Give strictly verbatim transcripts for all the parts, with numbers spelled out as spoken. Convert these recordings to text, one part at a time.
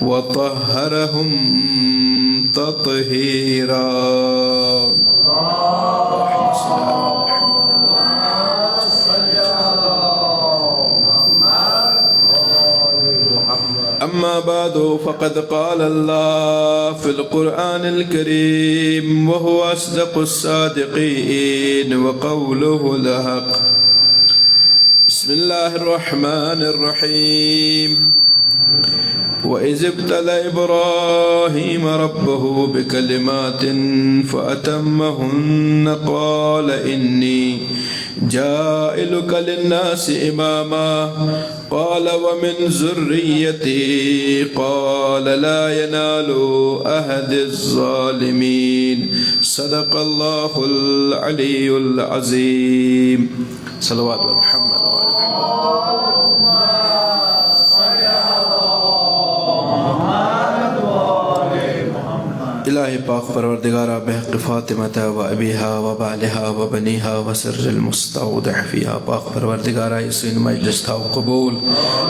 وطهرهم تطهيرا. اللهم صل على محمد. أما بعد، فقد قال الله في القرآن الكريم، وهو أصدق الصادقين، وقوله الحق. بسم الله الرحمن الرحيم. وإذ ابتلى إبراهيم ربه بكلمات فأتمهن قال إني جاعلك للناس إماما قال ومن ذريتي قال لا ينال عهد الظالمين. صدق الله العلي العظيم. صلوات محمد وعلى محمد. الٰہِ پاک پروردگارا، بحق فاطمة و ابیہا و بالہا و بنیہا و سر المستودع فیہا، پاک پروردگارا، یہِ سٲنۍ مجلس تھاو قبول۔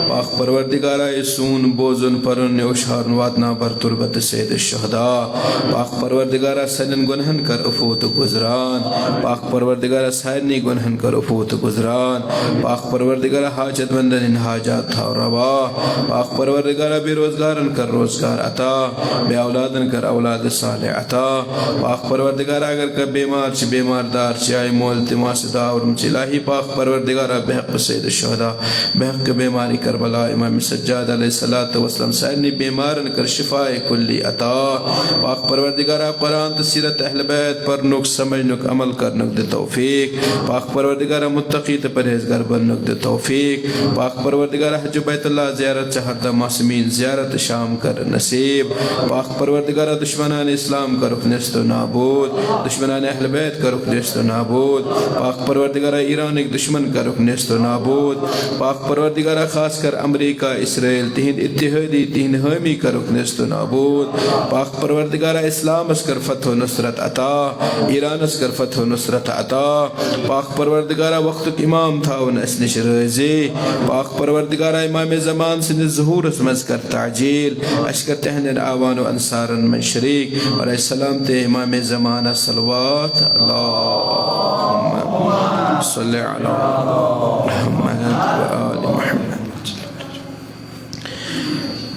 پاک پروردگارا، یہِ سون بوزُن پرُن، یہِ اوشارُن واتناو بر تربت سید الشہداء۔ پاک پروردگارا، سانٮ۪ن گۄنہن کر عفو تہٕ گُزران۔ پاک پروردگارا، سارنٕے گۄنہن کر عفو تہٕ گُزران۔ پاک پروردگارا، حاجت مندن ہٕنٛدۍ حاجات تھاو روا۔ پاک پروردگارا، بے روزگارن کر روزگار عطا، بے اولادن کر اولاد صالح عطا۔ پاک پروردگارا، اگر کانٛہہ بیمار چھُ، بیمار دار چھُ، یا مول تہِ ماسہِ داورم چھُ، الٰہی پاک پروردگارا، بحق سید الشہداء، بحق بیمار کربلا امام سجاد علیہ الصلوۃ والسلام، سارنٕے بیمارن کر شفاء کلی عطا۔ پاک پروردگارا، قرآن تہٕ سیرت اہل بیت پرنُک، سمجھنُک، عمل کرنُک دِ توفیق۔ پاک پروردگارا، متقی تہٕ پرہیزگار بننُک دِ توفیق۔ پاک پروردگارا، حج بیت اللہ زیارت چہردہ معصومین زیارت شام کر نصیب۔ پاک پروردگارا، دشمنان اسلام کرُکھ نیست و نابود، دشمنان اہل بیت کرُکھ نیست و نابود۔ پاک پروردگارا، ایرانٕکۍ دشمن کرُکھ نیست و نابود۔ پاک پروردگارا، خاص کر امریکہ، اسرائیل، تِہنٛدۍ اتحادی، تِہنٛدۍ حٲمی کرُکھ نیست و نابود۔ پاک پروردگارا، اسلامس کر فتح و نصرت عطا، ایرانس کر فتح و نصرت عطا۔ پاک پروردگارا، وقتُک امام تھاوُن اسہِ نِش رٲضی۔ پاک پروردگارا، امام زمان سٕنٛدِس ظہورس منٛز کر تعجیل۔ اسہِ کر تِہنٛدٮ۪ن اعوان و انصارن منٛز شریک۔ اور اسہِ سلام تہِ امام زمانس صلوات۔ اللہم صل علی محمد و آل محمد۔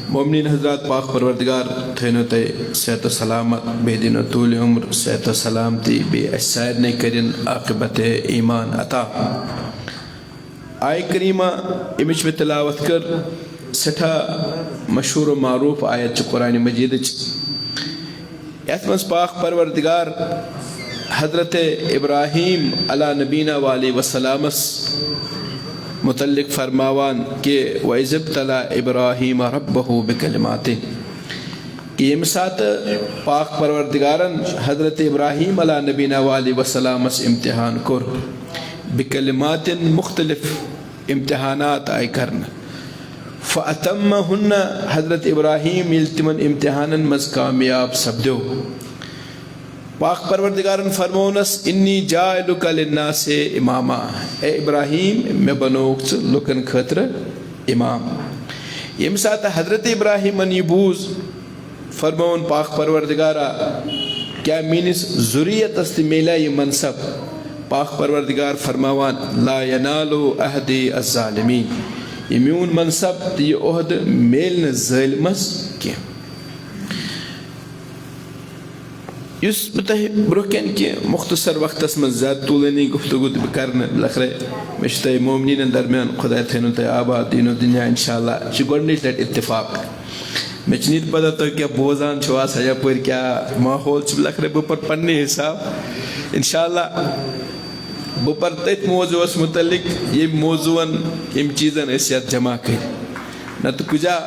مومنین حضرات، پاک پروردگار تھٲینو تۄہہِ صحت و سلامت، بیٚیہِ دِنو طوٗلِ عمر، صحت و سلامتی، بیٚیہِ اَسہِ سارنٕے کٔرِن عاقبت ایمان عطا۔ آیہِ کریمہ، ییٚمِچ مےٚ تلاوت کٔر، سٮ۪ٹھاہ مشہوٗر و معروٗف آیت چھِ قرآنِ مجیدٕچ۔ یَتھ منٛز پاک پروردگار حضرت ابراہیم علیٰ نبینا و علیہ وسلامس متعلق فرماوان کہ وَإِذِ ابْتَلَىٰ إِبْرَاهِيمَ رَبُّهُ بِكَلِمَاتٍ، کہ ییٚمہِ ساتہٕ پاک پروردگارن حضرت ابراہیم علیٰ نبینا و علیہ وسلامس امتحان کوٚر، بِکَلِمَاتٍ، مختلف امتحانات آیہِ کرنہٕ۔ فَأَتَمَّهُنَّ، حضرت ابراہیم ییٚلہِ تِمن امتحانن منٛز کامیاب سپدیو، پاک پروردگارن فرمونس، "إِنِّي جَاعِلُكَ لِلنَّاسِ إِمَامًا"، اے ابراہیم، مےٚ بنووُکھ ژٕ لُکن خٲطرٕ امام۔ ییٚمہِ ساتہٕ حضرت ابراہیمن یہِ بوٗز، فرمووُن پاک پروردگارا، کیٛاہ میٲنِس ذُریتس تہِ میلیٛا یہِ منصب؟ پاک پروردگار فرماوان، "لَا يَنَالُ عَهْدِي الظَّالِمِينَ"، یہِ میون منصب تہٕ یہِ عہدٕ میلہِ نہٕ ظٲلمس کینٛہہ۔ یُس بہٕ تۄہہِ برٛونٛہہ کَنہِ کہِ مختصر وقتس منٛز زیادٕ طوٗلٲنی گفتگو تہِ بہٕ کرٕ نہٕ، لکھرے مےٚ چھُ تۄہہِ مومنیٖنن درمیان، خۄداے تھٲینو تۄہہِ آباد دیٖن و دُنیا انشاءاللہ، یہِ چھِ گۄڈٕنِچ لٹہِ اتفاق۔ مےٚ چھِنہٕ یہِ تہِ پتہ تُہۍ کیٛاہ بوزان چھِو آسان، یپٲرۍ کیٛاہ ماحول چھُ، لکھرے بہٕ پرٕ پننہِ حساب انشاءاللہ۔ بہٕ پرٕ تٔتھۍ موضوعس متعلق، ییٚمہِ موضوعن، ییٚمہِ چیٖزن أسۍ یتھ جمع کٔرۍ۔ نتہٕ کُجا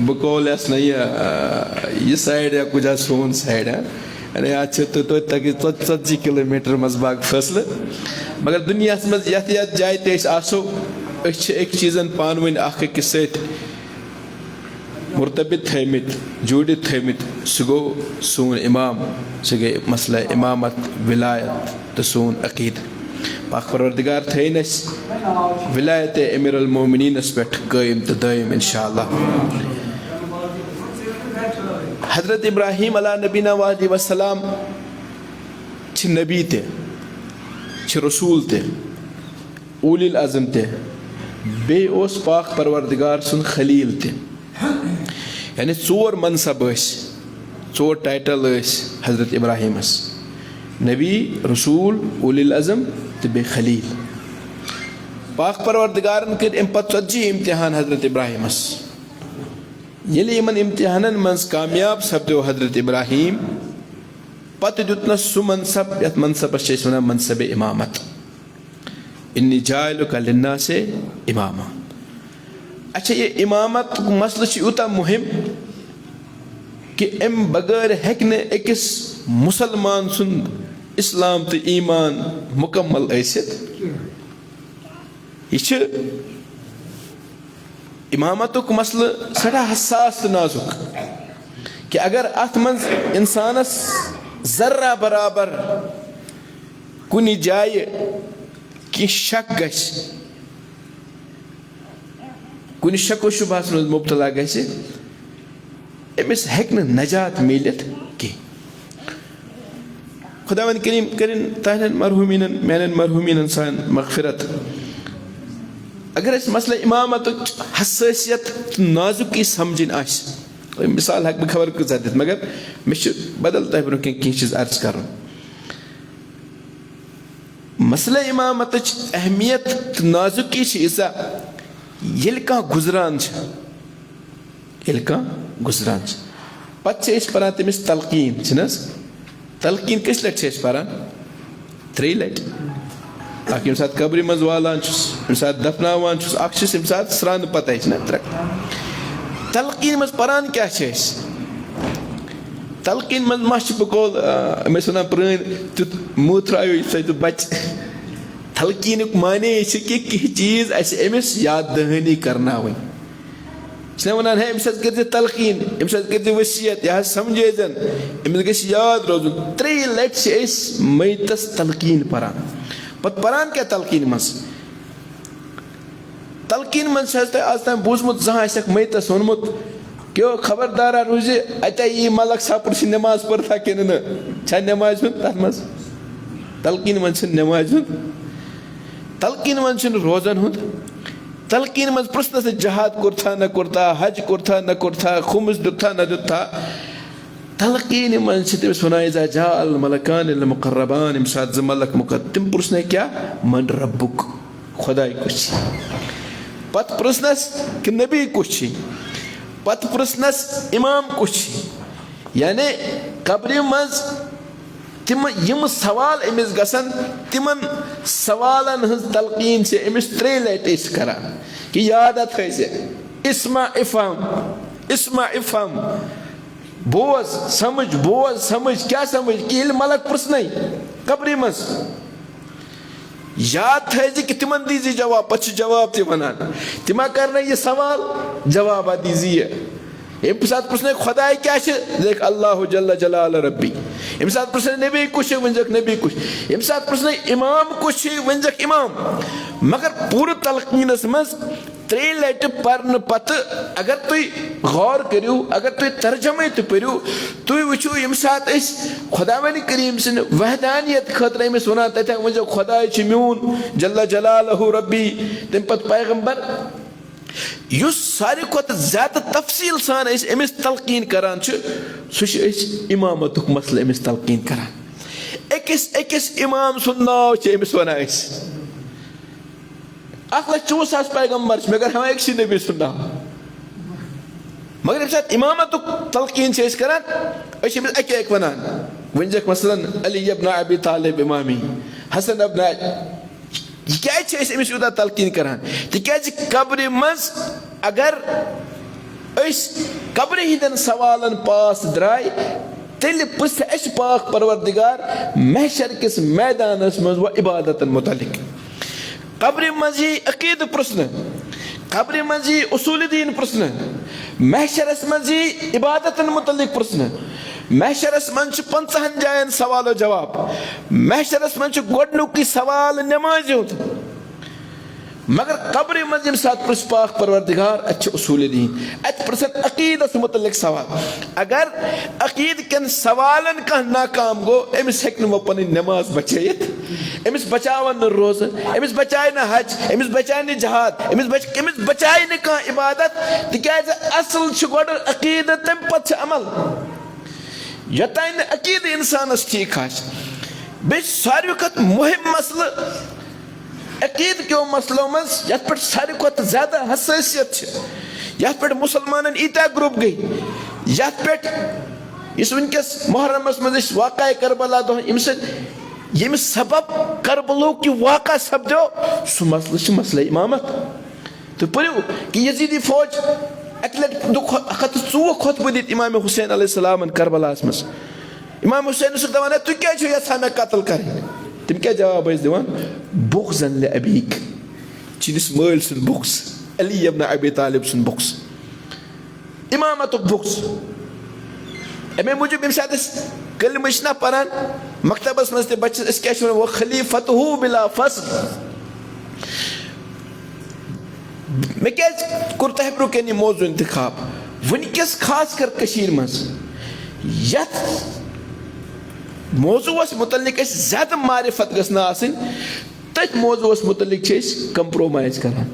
بہٕ کول یس نہ یہِ، آ، یہِ side یا کُجا سون side، ہا؟ یعنی اتھ چھِ تہٕ توتہِ تقریباً ژت-، ژتجی کلوٗمیٹر منٛز باغ فٲصلہٕ۔ مگر دُنیاہس منٛز یتھ یتھ جایہِ تہِ أسۍ آسو، أسۍ چھِ أکۍ چیٖزن پانہٕ ؤنۍ اکھ أکِس سۭتۍ مرتبط تھٲومٕتۍ، جوٗڑِتھ تھٲومٕتۍ۔ سُہ گوٚو سون امام، سُہ گٔے مسئلہ امامت، ولایت۔ تہٕ سون عقیدٕ۔ پاک پروردگار تھٲیِن اَسہِ ولایت امیر المومنینس پٮ۪ٹھ قٲیِم تہٕ دٲیِم انشاءاللہ۔ حضرت ابراہیم علیہ نبینا و علیہ وسلام چھِ نبی تہِ، چھِ رسول تہِ، اولی العزم تہِ، بیٚیہِ اوس پاک پروردگار سُنٛد خلیل تہِ۔ یعنی ژور منصب ٲسۍ، ژور ٹائٹل ٲسۍ حضرت ابراہیمس، نبی، رسول، اولی العزم تہٕ بیٚیہِ خلیل۔ پاک پروردگارن کٔرۍ امہِ پتہٕ ژتجی امتحان حضرت ابراہیمس۔ ییٚلہِ یِمن امتحانن منٛز کامیاب سپدیو حضرت ابراہیم، پتہٕ دیُتنس سُہ منصب یتھ منصبس چھِ أسۍ ونان منصب امامت۔ انی جاعلک للناس اماما۔ اچھا، یہِ امامت مسلہٕ چھُ یوٗتاہ مُہِم کہِ امہِ بغٲر ہیٚکہِ نہٕ أکِس مُسلمان سُنٛد اسلام تہٕ ایمان مُکمل ٲسِتھ۔ یہِ چھُ امامتُک مسلہٕ سٮ۪ٹھاہ حساس تہٕ نازُک کہِ اگر اتھ منٛز انسانس ذرہ برابر کُنہِ جایہِ کینٛہہ شک گژھِ، کُنہِ شک و شبہس منٛز مبتلا گژھِ، أمِس ہیٚکہِ نہٕ نجات میٖلِتھ کینٛہہ۔ خداوند کریم کٔرِن تہنٛدٮ۪ن مرحوٗمیٖنن، میانٮ۪ن مرحوٗمیٖنن سان مغفرت۔ اگر أسۍ مسلہٕ امامتٕچ حسٲسیت تہٕ نازُکی سمجھٕنۍ آسہِ، مثال ہیٚکہٕ بہٕ خبر کۭژاہ دِتھ، مگر مےٚ چھُ بدل تۄہہِ برونٛہہ کِنۍ کینٛہہ چیٖز عرض کرُن۔ مسلہٕ امامتٕچ اہمیت تہٕ نازُکی چھِ ییٖژاہ، ییٚلہِ کانٛہہ گُزران چھُ، ییٚلہِ کانٛہہ گُزران چھُ، پتہٕ چھِ أسۍ پران تٔمِس تلقیٖن، چھِنہٕ حظ؟ تلقیٖن کٔژِ لٹہِ چھِ أسۍ پران؟ ترٛیٚیہِ لٹہِ۔ اکھ ییٚمہِ ساتہٕ قبرِ منٛز والان چھُس، ییٚمہِ ساتہٕ دفناوان چھُس، اکھ چھُس ییٚمہِ ساتہٕ سرٛانہٕ پتہٕ چھِنہ ترٛےٚ۔ تلقیٖن منٛز پران کیٛاہ چھِ أسۍ؟ تلقیٖن منٛز ما چھِ بقول، آ، أمۍ ٲسۍ ونان پرٛٲنۍ، تیُتھ موٗ ترٛایو یُتھ تۄہہِ تہٕ بچہِ۔ تلقیٖنُک معنی چھُ کہِ کینٛہہ چیٖز اَسہِ أمِس یاد دہٲنی کرناوٕنۍ۔ چھِنہ ونان، ہے، أمِس حظ کٔرۍزِ تلقیٖن، أمِس حظ کٔرۍزِ وصیت، یہِ حظ سمجھٲیزٮ۪ن، أمِس گژھِ یاد روزُن۔ ترٛیٚیہِ لٹہِ چھِ أسۍ میتس تلقیٖن پران۔ پتہٕ پران کیٛاہ تلقیٖن منٛز؟ تلقیٖن منٛز چھِ حظ تۄہہِ آز تام بوٗزمُت، زانٛہہ آسٮ۪کھ میتس ووٚنمُت، کیو خبردارا روٗزِ، اَتہِ یی ملک صاحب پرٛژھِ نٮ۪ماز پٔرتھا کِنہٕ نہٕ؟ چھا نٮ۪مازِ ہُنٛد تَتھ منٛز؟ تلقیٖن منٛز چھِنہٕ نٮ۪مازِ ہُنٛد، تلقیٖن منٛز چھِنہٕ روزن ہُنٛد، تلقیٖن منٛز پرٛژھنَس نہٕ جہاد کوٚرتھا نہ کوٚرتھا، حج کوٚرتھا نہ کوٚرتھا، خُمُس دیُتتھا نہ دیُتتھا۔ تلقیٖن منٛز چھِ تٔمِس وَنان، اذا جاء الملکان المقربان، ییٚمہِ ساتہٕ زٕ ملک مُقرب، تِم پرٛژھنَے کیٛاہ؟ من ربک؟ خۄداے کُس چھِ؟ پتہٕ پرٛژھنَس کہِ نبی کُس چھِ؟ پتہٕ پرٛژھنَس اِمام کُس چھِ؟ یعنی قبرِ منٛز تِم یِم سوال أمِس گژھن، تِمن سوالن ہٕنٛز تلقیٖن چھِ أمِس ترٛیٚیہِ لٹہِ أسۍ کران کہِ یاد ہا تھٲیزِ، اسمع افہم، اسمع افہم، بوز، سمجھ، بوز، سمجھ، کیٛاہ سمجھ؟ کہِ ییٚلہِ ملک پرٛژھنَے قبرِ منٛز، یاد تھٲیزِ کہِ تِمن دیٖزِ جواب، پتہٕ چھُ جواب تہِ ونان۔ تِم ما کرنَے یہِ سوال، جواب ہا دیٖزِ یہِ۔ ییٚمہِ ساتہٕ پرٛژھنَے خۄداے کیٛاہ چھِ، لیکھ اللہ جل جلال ربی۔ ییٚمہِ ساتہٕ پرٛژھنَے نبی کُس چھِ، ؤنۍزٮ۪کھ نبی کُس۔ ییٚمہِ ساتہٕ پرٛژھنَے اِمام کُس چھِ، ؤنۍزٮ۪کھ اِمام۔ مگر پوٗرٕ تلقیٖنس منٛز ترٛیٚیہِ لٹہِ پرنہٕ پتہٕ اگر تُہۍ غور کٔرِو، اگر تُہۍ ترجمے تہِ پٔرِو، تُہۍ وٕچھِو، ییٚمہِ ساتہٕ أسۍ خۄداوندِ کریم سٕنٛدِ وحدانیت خٲطرٕ أمِس وَنان، تَتہِ ؤنۍزیو، خۄداے چھُ میون، جل جلالہ ربی، تَمہِ پتہٕ پیغمبر، یُس ساروی کھۄتہٕ زیادٕ تفصیٖل سان أسۍ أمِس تلقیٖن کران چھِ، سُہ چھِ أسۍ اِمامتُک مسلہٕ أمِس تلقیٖن کران۔ أکِس أکِس اِمام سُنٛد ناو چھِ أمِس وَنان أسۍ۔ اکھ لچھ ژوٚوُہ ساس پیغمبر چھِ، مگر ہاں أکسٕے نبی سُنٛد ناو۔ مگر ییٚمہِ ساتہٕ اِمامتُک تلقیٖن چھِ أسۍ کران، أسۍ چھِ أمِس اَکہِ اَکہِ وَنان۔ ؤنۍ زیکھ مثلاً علی ابن ابی طالب امامی، حسن ابن، یہِ کیٛازِ چھِ أسۍ أمِس یوٗتاہ تلقیٖن کران؟ تِکیٛازِ قبرِ منٛز اگر أسۍ قبرِ ہٕنٛدٮ۪ن سوالن پاس درٛاے، تیٚلہِ پرٛژھِ اَسہِ پاک پروردگار محشر کِس میدانس منٛز و عبادتن متعلق۔ قبرِ منٛز یی عقیٖدٕ پرٛژھنہٕ، قبرِ منٛز یی اصوٗلِ دیٖن پرٛژھنہٕ، محشرس منٛز یی عبادتن متعلق پرٛژھنہٕ۔ محشرس منٛز چھُ پنٛژاہن جاین سوال و جواب۔ محشرس منٛز چھُ گۄڈٕنیُکُے سوال نٮ۪مازِ ہُنٛد۔ مگر قبرِ منٛز ییٚمہِ ساتہٕ پرٛژھ پاک پروردگار، اَتہِ چھِ اصوٗلِ دیٖن، اَتہِ پرٛژھن عقیٖدس مُتعلق سوال۔ اگر عقیٖدٕ کٮ۪ن سوالن کانٛہہ ناکام گوٚو، أمِس ہیٚکہِ نہٕ وۄنۍ پنٕنۍ نٮ۪ماز بچٲیِتھ، أمِس بچاون نہٕ روزٕ، أمِس بچایہِ نہٕ حج، أمِس بچایہِ نہٕ جہاد، أمِس بچ-، أمِس بچایہِ نہٕ کانٛہہ عبادت، تِکیٛازِ اصل چھُ گۄڈٕ عقیٖدٕ، تَمہِ پتہٕ چھُ عمل۔ یوٚتانۍ نہٕ عقیٖدٕ اِنسانَس ٹھیٖک آسہِ۔ بیٚیہِ چھُ ساروی کھۄتہٕ مُہِم مسلہٕ عقیٖدٕ کیو مسلو منٛز، یَتھ پٮ۪ٹھ ساروی کھۄتہٕ زیادٕ حسٲسیت چھِ، یَتھ پٮ۪ٹھ مُسلمانَن ییٖتیٛاہ گرُپ گٔے، یَتھ پٮ۪ٹھ یُس وٕنکیٚس محرمَس منٛز أسۍ واقعہ کربلا دۄہ، ییٚمہِ سۭتۍ، ییٚمہِ سبب کربلُک یہِ واقعہ سپدیو، سُہ مسلہٕ چھُ مسلہٕ اِمامت۔ تُہۍ پٔرِو کہِ یزیدی فوج اَکہِ لَٹہِ دُکھ اَکھ ہَتھ تہٕ ژوٚوُہ خۄطبہٕ دِتھ امام حسین علیہ السلامن کربلاہس منٛز۔ امام حسین اوسُکھ دَپان، "ہے، تُہۍ کیٛازِ چھِو یژھان مےٚ قتل کرٕنۍ؟" تِم کیٛاہ جواب ٲسۍ دِوان؟ "بغضا لابیک"، چٲنِس مٲلۍ سُنٛد بغض، علی ابن ابی طالب سُنٛد بغض، امامتُک بغض۔ اَمے موٗجوٗب ییٚمہِ ساتہٕ أسۍ کلمہٕ چھِنہ پران، مکتبس منٛز تہِ بچس، أسۍ کیٛاہ چھِ وَنان؟ "وخلیفتہ بلا فصل"۔ مےٚ کیٛازِ کوٚر تۄہہِ برٛونٛہہ کَنہِ یہِ موضوع انتخاب؟ وٕنکیٚس خاص کر کٔشیٖرِ منٛز یَتھ موضوعس مُتعلق اَسہِ زیادٕ معرفت گٔژھ نہٕ آسٕنۍ، تٔتھۍ موضوعس مُتعلق چھِ أسۍ compromise کران،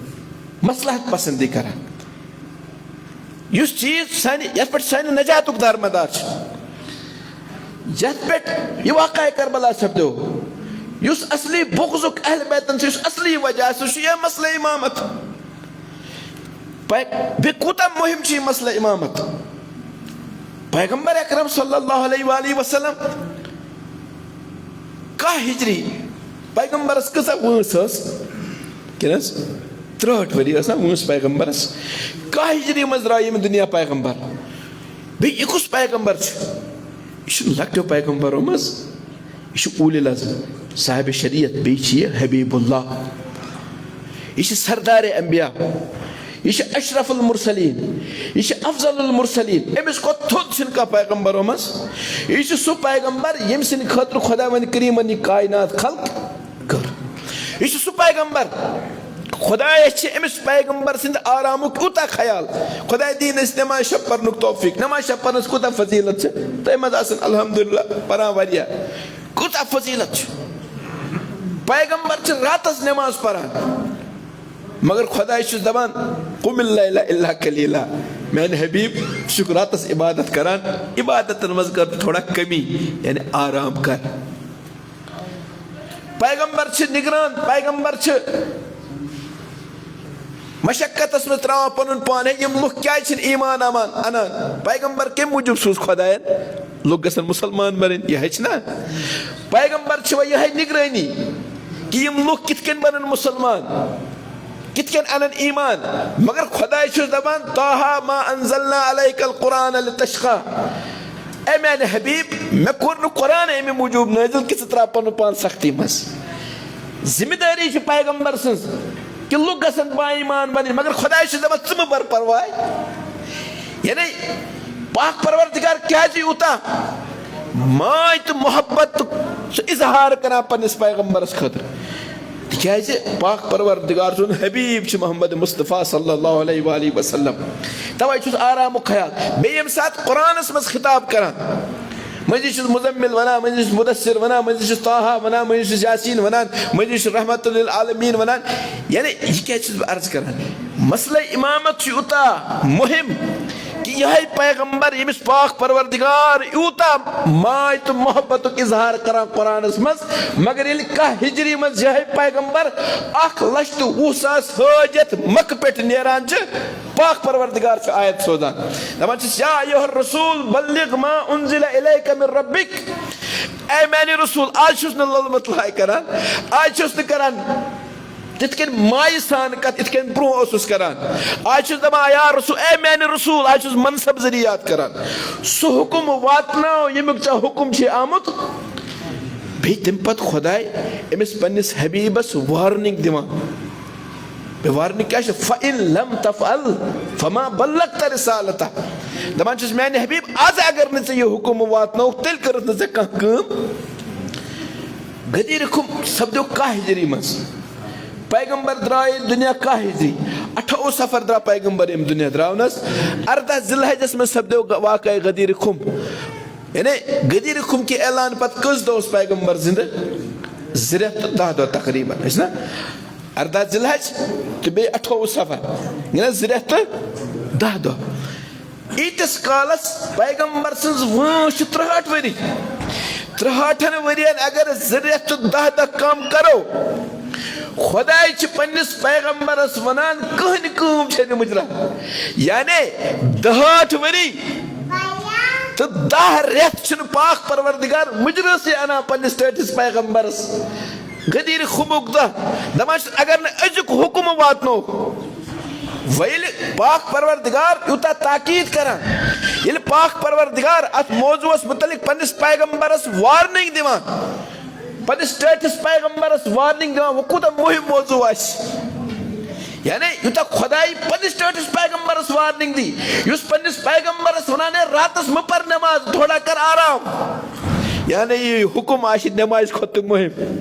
مصلحت پسندی کران۔ یُس چیٖز سانہِ، یَتھ پٮ۪ٹھ سانہِ نجاتُک دارمدار چھُ، یَتھ پٮ۪ٹھ یہِ واقعہ کربلا سپدیو، یُس اصلی بغضُک اہل بیتن چھُ، یُس اصلی وجہ، سُہ چھُ یہِ مسئلہ امامت۔ پے-، بیٚیہِ کوٗتاہ مُہِم چھُ یہِ مسئلہ امامت؟ پیغمبر اکرم صلی اللہ علیہ وآلہ وسلم کاہ ہجری، پیغمبرس کۭژاہ وٲنٛس ٲس؟ کِنہٕ حظ؟ ترٛہٲٹھ ؤری ٲس نا وٲنٛس پیغمبرس۔ کاہ ہجری منٛز درٛاو ییٚمہِ دُنیا پیغمبر۔ بیٚیہِ یہِ کُس پیغمبر چھُ؟ یہِ چھُ لۄکٹیو پیغمبرو منٛز، یہِ چھُ اولِ العزم، صاحبِ شریعت، بیٚیہِ چھُ یہِ حبیب اللہ۔ یہِ چھُ سردارِ انبیاء، یہِ چھُ اشرف المرسلین، یہِ چھُ افضل المرسلین۔ أمِس کھۄتہٕ تھوٚد چھُنہٕ کانٛہہ پیغمبرو منٛز۔ یہِ چھُ سُہ پیغمبر، ییٚمہِ سٕنٛدِ خٲطرٕ خۄداوند کریمن یہِ کائنات خلق کٔر۔ یہِ چھُ سُہ پیغمبر، خۄدایس چھِ أمِس پیغمبر سٕنٛدِ آرامُک یوٗتاہ خیال۔ خۄداے دِیِن اَسہِ نماز شب پرنُک توفیق۔ نماز شب پرنس کوٗتاہ فضیلت چھِ؟ تۄہہِ منٛز آسن الحمدللہ پران واریاہ۔ کوٗتاہ فضیلت چھُ؟ پیغمبر چھِ راتس نماز پران، مگر خۄداے چھُس دپان، "قم اللیل الا قلیلا"۔ میانہِ حبیب، ژٕ چھُکھ راتس عبادت کران، عبادتن منٛز کر تھوڑا کمی، یعنی آرام کر۔ پیغمبر چھِ نگران، پیغمبر چھِ مشقتس منٛز تراوان پنُن پان۔ ہے، یِم لُکھ کیازِ چھِنہٕ ایمان امان انان؟ پیغمبر کمہِ موٗجوٗب سوٗز خۄداین؟ لُکھ گژھن مسلمان بنٕنۍ، یہِ ہیٚچھ نا۔ پیغمبر چھِ وۄنۍ یِہے نگرٲنی کہِ یِم لُکھ کِتھ کٔنۍ بنن مسلمان، کِتھ کٔنۍ انن ایمان۔ مگر خۄداے چھُس دپان، "طٰہٰ ما انزلنا علیک القرآن لتشقیٰ"۔ اے میانہِ حبیب، مےٚ کوٚر نہٕ قرآن امہِ موٗجوٗب نٲزِل کہِ ژٕ ترٛاو پنُن پان سختی منٛز۔ ذمہٕ دٲری چھِ پیغمبر سٕنٛز کہِ لُکھ گژھن با ایمان بنٕنۍ، مگر خۄداے چھُ دپان، "ژٕ مہٕ بر پرواے"۔ یعنی پاک پروردگار کیازِ یوٗتاہ ماے تہٕ محبت تہٕ سُہ اظہار کران پننِس پیغمبرس خٲطرٕ؟ تِکیازِ پاک پروردگار سُنٛد حبیب چھُ محمد مصطفیٰ صلی اللہ علیہ وآلہ وسلم۔ توے چھُس آرامُک خیال۔ بیٚیہِ ییٚمہِ ساتہٕ قرآنس منٛز خطاب کران، مٔنٛزی چھُس مزمل ونان، مٔنٛزی چھُس مدثر ونان، مٔنٛزی چھُس طٰہٰ ونان، مٔنٛزی چھُس یاسین ونان، مٔنٛزی چھُس رحمت للعالمین ونان۔ یعنی یہِ کیٛازِ چھُس بہٕ عرض کران؟ مسئلہ امامت چھُ یوٗتاہ مُہِم کہِ یِہوٚے پیغمبر، ییٚمِس پاک پروردگار یوٗتاہ ماے تہٕ محبتُک اظہار کران قرآنس منٛز، مگر ییٚلہِ کاہ ہجری منٛز یِہوٚے پیغمبر اکھ لچھ تہٕ وُہ ساس حٲج ہٮ۪تھ مکہٕ پٮ۪ٹھ نیران چھُ، پاک پروردگار چھُ آیت سوزان، دپان چھُس، "یا ایھا الرسول بلغ ما انزل الیک من ربک"۔ اے میانہِ رسول، آز چھُس نہٕ لوٚلمُت لہاے کران، آز چھُس نہٕ کران تِتھ کٔنۍ مایہِ سان کتھ، یِتھ کٔنۍ برونٛہہ اوسُس کران۔ آز چھُس دپان، یا رسول، اے میانہِ رسول، آز چھُس منصب ذٔریعہٕ یاد کران۔ سُہ حُکم واتناو، ییٚمیُک ژےٚ حُکم چھُے آمُت۔ بیٚیہِ تَمہِ پتہٕ خۄداے أمِس پننِس حبیبس warning دِوان۔ بیٚیہِ warning کیٛاہ چھِ؟ "فَإِن لَمْ تَفْعَلْ فَمَا بَلَّغْتَ رِسَالَتَهُ"۔ دپان چھُس، میانہِ حبیب، از اگر نہٕ ژےٚ یہِ حُکم واتنووُکھ، تیٚلہِ کٔرٕتھ نہٕ ژےٚ کانٛہہ کٲم۔ غدیٖر خُم سپدیو کاہ ہجری منٛز۔ پیغمبر درٛاے دُنیا کاہ ہجری، اَٹھووُہ صفر درٛاو پیغمبر ییٚمہِ دُنیا درٛاونَس، اَرداہ ذی الحجس منٛز سپدیو غ-، واقعہ غدیر خم۔ یعنی غدیر خم کہِ اعلان پتہٕ کٔژ دۄہ اوس پیغمبر زِندٕ؟ زٕ رٮ۪تھ تہٕ دَہ دۄہ تقریباً، ٲسۍ نا؟ اَرداہ ذی الحج تہٕ بیٚیہِ اَٹھووُہ صفر، یعنی زٕ رٮ۪تھ تہٕ دَہ دۄہ۔ ییٖتِس کالس پیغمبر سٕنٛز وٲنٛس چھِ ترٛہٲٹھ ؤری۔ ترٛہٲٹھن ؤرین اگر زٕ رٮ۪تھ تہٕ دَہ دۄہ کم کرو، خۄداے چھِ پننِس پیغمبرس ونان، کٕہٕنۍ کٲم چھےٚ نہٕ مُجرا۔ یعنی دُہٲٹھ ؤری تہٕ دَہ رٮ۪تھ چھُنہٕ پاک پروردگار مُجرٲسٕے انان پننِس ٹٲٹھِس پیغمبرس۔ غدیر خمُک دۄہ، دپان چھُس، اگر نہٕ أزیُک حُکم واتنو، وۄنۍ ییٚلہِ پاک پروردگار یوٗتاہ تاکید کران، ییٚلہِ پاک پروردگار اتھ موضوعس متعلق پننِس پیغمبرس وارننگ دِوان، پننِس ٹٲٹھِس پیغمبرس وارننگ دِوان، وۄنۍ کوٗتاہ مُہِم موضوع آسہِ۔ یعنی یوٗتاہ خۄداے پننِس ٹٲٹھِس پیغمبرس وارننگ دی، یُس پننِس پیغمبرس ونان، "ہے، راتس مہ پر نماز، تھوڑا کر آرام۔" یعنی یہِ حُکم آسہِ نمازِ کھۄتہٕ تہِ مُہِم۔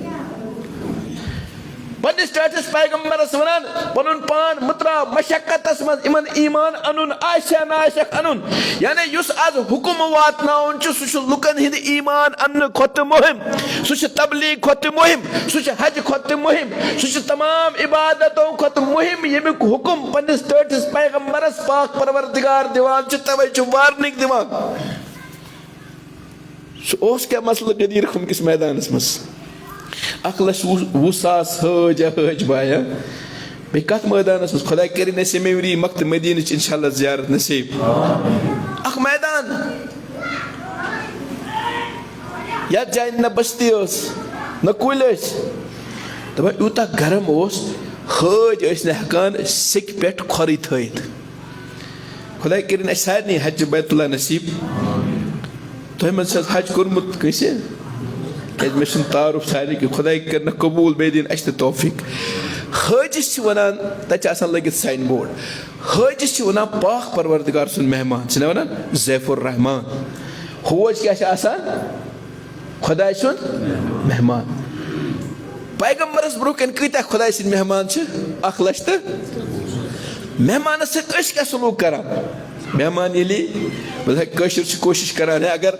پننِس ٹٲٹھِس پیغمبرس ونان، پنُن پان متراو مشقتس منٛز، یِمن ایمان انُن آسہِ یا نہ آسٮ۪کھ انُن۔ یعنی یُس از حُکم واتناوُن چھُ، سُہ چھُ لُکن ہٕنٛدِ ایمان اننہٕ کھۄتہٕ تہِ مُہِم، سُہ چھُ تبلیغ کھۄتہٕ تہِ مُہِم، سُہ چھُ حج کھۄتہٕ تہِ مُہِم، سُہ چھُ تمام عبادتو کھۄتہٕ مُہِم، ییٚمیُک حُکم پننِس ٹٲٹھِس پیغمبرس پاک پروردگار دِوان چھُ، توے چھُ وارننگ دِوان۔ سُہ اوس کیٛاہ مسلہٕ غدیر خم کِس میدانس منٛز؟ اکھ لچھ وُہ، وُہ ساس حٲج، حٲج بایا۔ بیٚیہِ کتھ مٲدانس منٛز؟ خۄداے کٔرِنۍ اَسہِ ییٚمہِ ؤری مکتہٕ مدیٖنٕچ انشاءاللہ زیارت نصیب۔ اکھ میدان، یتھ جایہِ نہ بستی ٲس، نہ کُلۍ ٲسۍ۔ دپان، یوٗتاہ گرم اوس، حٲج ٲسۍ نہٕ ہٮ۪کان سیٚکہِ پٮ۪ٹھ کھۄرٕے تھٲیِتھ۔ خۄداے کٔرِنۍ اَسہِ سارنٕے حج بیت اللہ نصیب۔ تۄہہِ منٛز چھِ حظ حج کوٚرمُت کٲنٛسہِ؟ کیٛازِ مےٚ چھُنہٕ تعارُف سارنٕے کہِ خۄداے کٔرِنَکھ قبوٗل، بیٚیہِ دِنۍ اَسہِ تہِ توفیٖق۔ حٲجِس چھِ وَنان، تَتہِ چھِ آسان لٲگِتھ ساین بورڈ، حٲجِس چھِ وَنان پاک پروردگار سُنٛد مہمان، چھِنہ وَنان ضیف الرحمان۔ حوج کیٛاہ چھِ آسان؟ خۄداے سُنٛد مہمان۔ پیغمبرس برونٛہہ کنہِ کۭتیاہ خۄداے سٕنٛدۍ مہمان چھِ؟ اکھ لچھ تہٕ۔ مہمانس سۭتۍ أسۍ کیٛاہ سلوک کران؟ مہمان ییٚلہِ، مطلب، کٲشِر چھِ کوٗشِش کران، ہے، اگر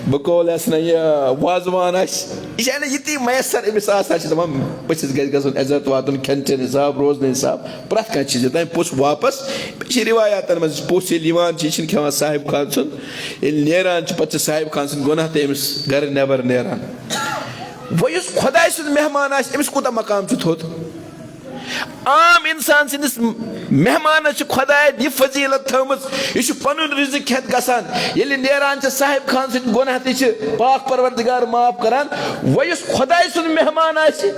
بہٕ کول آسہٕ نہ یہِ وازوان آسہِ، یہِ چھِ اَنان یہِ تی میسر أمِس آسان، چھِ دَپان، پٔژھِس گژھِ گژھُن عزت واتُن، کھٮ۪ن چٮ۪ن حساب، روزنہٕ حساب، پرٛٮ۪تھ کانٛہہ چیٖز۔ یوٚتام پوٚژھ واپس، بیٚیہِ چھِ رِوایاتن منٛز، پوٚژھ ییٚلہِ یِوان چھِ، یہِ چھِنہٕ کھٮ۪وان صاحب خان سُنٛد، ییٚلہِ نیران چھِ، پتہٕ چھِ صاحب خان سٕنٛدۍ گۄناہ تہِ أمِس گرٕ نٮ۪بر نیران۔ وۄنۍ یُس خۄداے سُنٛد مہمان آسہِ، أمِس کوٗتاہ مقام چھُ تھوٚد؟ عام انسان سٕنٛدِس مہمانس چھِ خۄداین یہِ فضیلت تھٲومٕژ، یہِ چھُ پنُن رزق کھٮ۪تھ گژھان۔ ییٚلہِ نیران چھِ صاحب خان سٕنٛدۍ گۄناہ تہِ چھِ پاک پروردگار معاف کران۔ وۄنۍ یُس خۄداے سُنٛد مہمان آسہِ،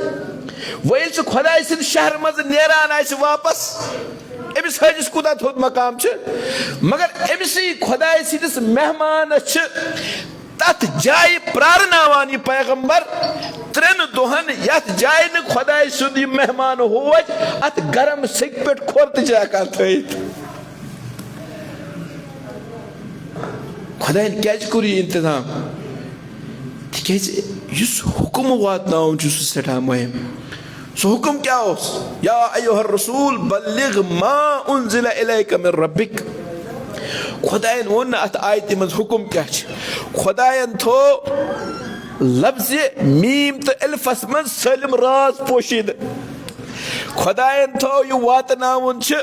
وۄنۍ ییٚلہِ سُہ خۄداے سٕنٛدِ شہرٕ منٛزٕ نیران آسہِ واپس، أمِس حٲجِس کوٗتاہ تھوٚد مقام چھُ؟ مگر أمِسٕے خۄداے سٕنٛدِس مہمانس چھِ تتھ جایہِ پرارناوان یہِ پیغمبر ترٛٮ۪ن دۄہن، یتھ جایہِ نہٕ خۄداے سُنٛد یہِ مہمان ہوج اتھ گرم سیٚکہِ پٮ۪ٹھ کھۄر تہِ چھِ ہٮ۪کان تھٲیِتھ۔ خۄداین کیازِ کوٚر یہِ انتظام؟ تِکیازِ یُس حُکم واتناوُن چھُ، سُہ سٮ۪ٹھاہ مُہِم۔ سُہ حُکم کیٛاہ اوس؟ یا ایھا الرسول بلغ ما انزل الیک من ربک۔ خۄدایَن ووٚن نہٕ اَتھ آیتہِ منٛز حُکم کیٛاہ چھِ۔ خۄدایَن تھوو لفظِ میٖم تہٕ الفَس منٛز سٲلِم راز پوشیٖدٕ۔ خۄدایَن تھوو یہِ واتناوُن چھِ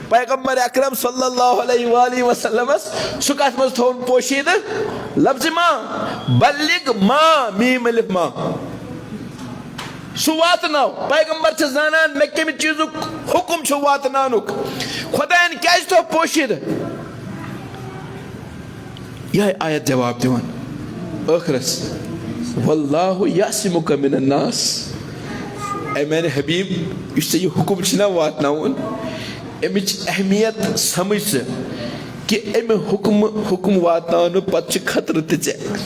پیغمبر اکرم صلی اللہ علیہ وآلہ وسلمس، سُہ کَتھ منٛز تھووُن پوشیٖدٕ؟ لفظِ ما، بلغ ما، میٖم الف ما۔ سُہ واتناو۔ پیغمبر چھِ زانان مےٚ کَمہِ چیٖزُک حُکُم چھُ واتناونُک۔ خۄدایَن کیٛازِ تھوٚو پوشیٖدٕ؟ یِہوٚے آیت جواب دِوان ٲخرس، "واللہ یعصمک من الناس"۔ اے میانہِ حبیب، یُس ژےٚ یہِ حُکُم چھُنا واتناوُن، اَمِچ اہمیت سمجھ ژٕ کہِ اَمہِ حُکمہٕ، حُکُم واتناونہٕ پتہٕ چھُ خطرٕ تہِ ژےٚ۔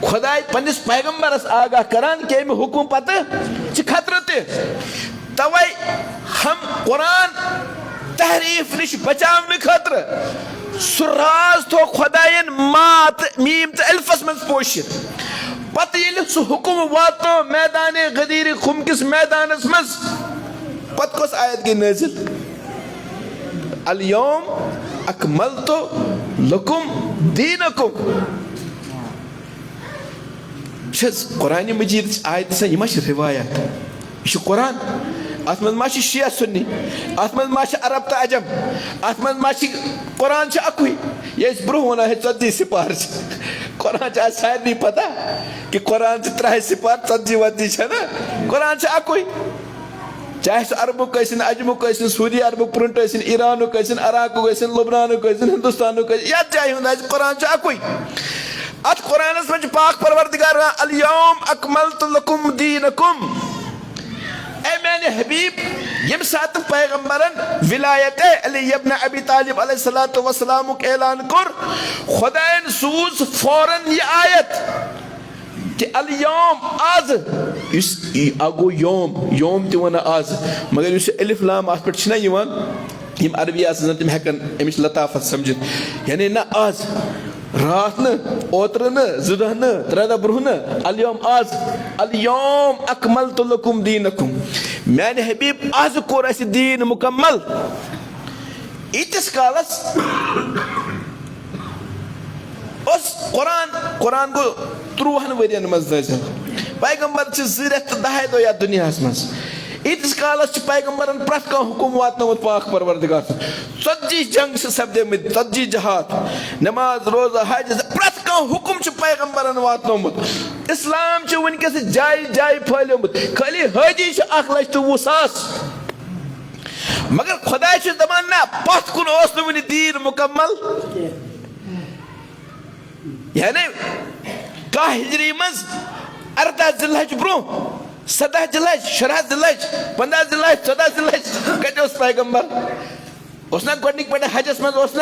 خۄداے پننِس پیغمبرس آگاہ کران کہِ اَمہِ حُکمہٕ پتہٕ چھِ خطرٕ تہِ۔ توے ہم قرآن تحریف نِش بچاونہٕ خٲطرٕ سُہ راز تھوٚو خۄداین ما تہٕ میٖم تہٕ الفس منٛز پوشِتھ۔ پتہٕ ییٚلہِ سُہ حُکُم واتنو میدانِ غدیٖرِ خُم کِس میدانس منٛز، پتہٕ کۄس آیت گٔے نٲزِل؟ الیوم اکملت لکم دینکم۔ چھِ حظ قرآنِ مجیٖدٕچ آیتہٕ چھےٚ، یہِ ما چھِ رِوایت؟ یہِ چھُ قرآن۔ اَتھ منٛز ما چھِ شیعہ سُنی؟ اَتھ منٛز ما چھِ عرب تہٕ عجم؟ اَتھ منٛز ما چھِ، قرآن چھُ اَکُے۔ یہِ أسۍ برٛونٛہہ وَنان ہے ژَتجی سِپارٕ چھِ۔ قرآن چھِ اَسہِ سارنٕے پَتہ کہِ قرآن چھِ ترٛےٚ سِپارٕ، ژَتجی وَتجی چھَنہ؟ قرآن چھُ اَکُے۔ چاہے سُہ عربُک ٲسِن، عجمُک ٲسِن، سعودی عربُک پرنٹ ٲسِن، ایرانُک ٲسِن، عراقُک ٲسِن، لبنانُک ٲسِن، ہندوستانُک ٲسِن، یتھ جایہِ ہُنٛد آسہِ، قرآن چھُ اکُے۔ اتھ قرآنس منٛز چھُ پاک پروردگار ونان، "الیوم اکملت لکم دینکم۔" اے میانہِ حبیب، ییٚمہِ ساتہٕ پیغمبرن ولایت علی ابن ابی طالب علیہ الصلوۃ والسلامُک اعلان کوٚر، خدایَن سوٗز فوراً یہِ آیت۔ تہِ الیوم، آز، یُس یہِ اکھ گوٚو یوم، یوم تہِ وَنان آز، مگر یُس یہِ الف لام اَتھ پٮ۪ٹھ چھِنہ یِوان، یِم عربی آسان زَن تِم ہٮ۪کَن اَمِچ لطافت سَمجھِتھ۔ یعنی نہ آز، راتھ نہٕ، اوترٕ نہٕ، زٕ دۄہ نہٕ، ترٛےٚ دۄہ برٛونٛہہ نہٕ، الیوم آز، الیوم اکملت لکم دینکم۔ میانہِ حبیب، آز کوٚر اَسہِ دیٖن مُکمل۔ ییٖتِس کالَس اوس قرآن، قرآن گوٚو ترٛوہن ؤرین منٛز نٲزِل۔ پیغمبر چھِ زٕ رٮ۪تھ تہٕ دَہے دۄہ یَتھ دُنیاہَس منٛز۔ ییٖتِس کالَس چھِ پیغمبرن پرٛٮ۪تھ کانٛہہ حُکُم واتنومُت پاک پروردگار سُنٛد۔ ژتجی جنگ چھِ سپدیمٕتۍ، ژتجی جہاد، نماز، روزٕ، حج، پرٛٮ۪تھ کانٛہہ حُکُم چھُ پیغمبرن واتنومُت۔ اسلام چھُ وٕنکیٚس جایہِ جایہِ پھٔہلیومُت۔ خٲلی حٲجی چھِ اکھ لچھ تہٕ وُہ ساس۔ مگر خداے چھُ دپان، نہ، پتھ کُن اوس نہٕ وُنہِ دیٖن مُکمل۔ یعنی کاہ ہجری منٛز ارداہ ذی الحج برونٛہہ، سداہ ذی الحج، شُراہ ذی الحج، پنٛداہ ذی الحج، ژۄداہ ذی الحج، کتہِ اوس پیغمبر؟ اوس نہ گۄڈنِکۍ پٮ۪ٹھٕ حجس منٛز اوس نہ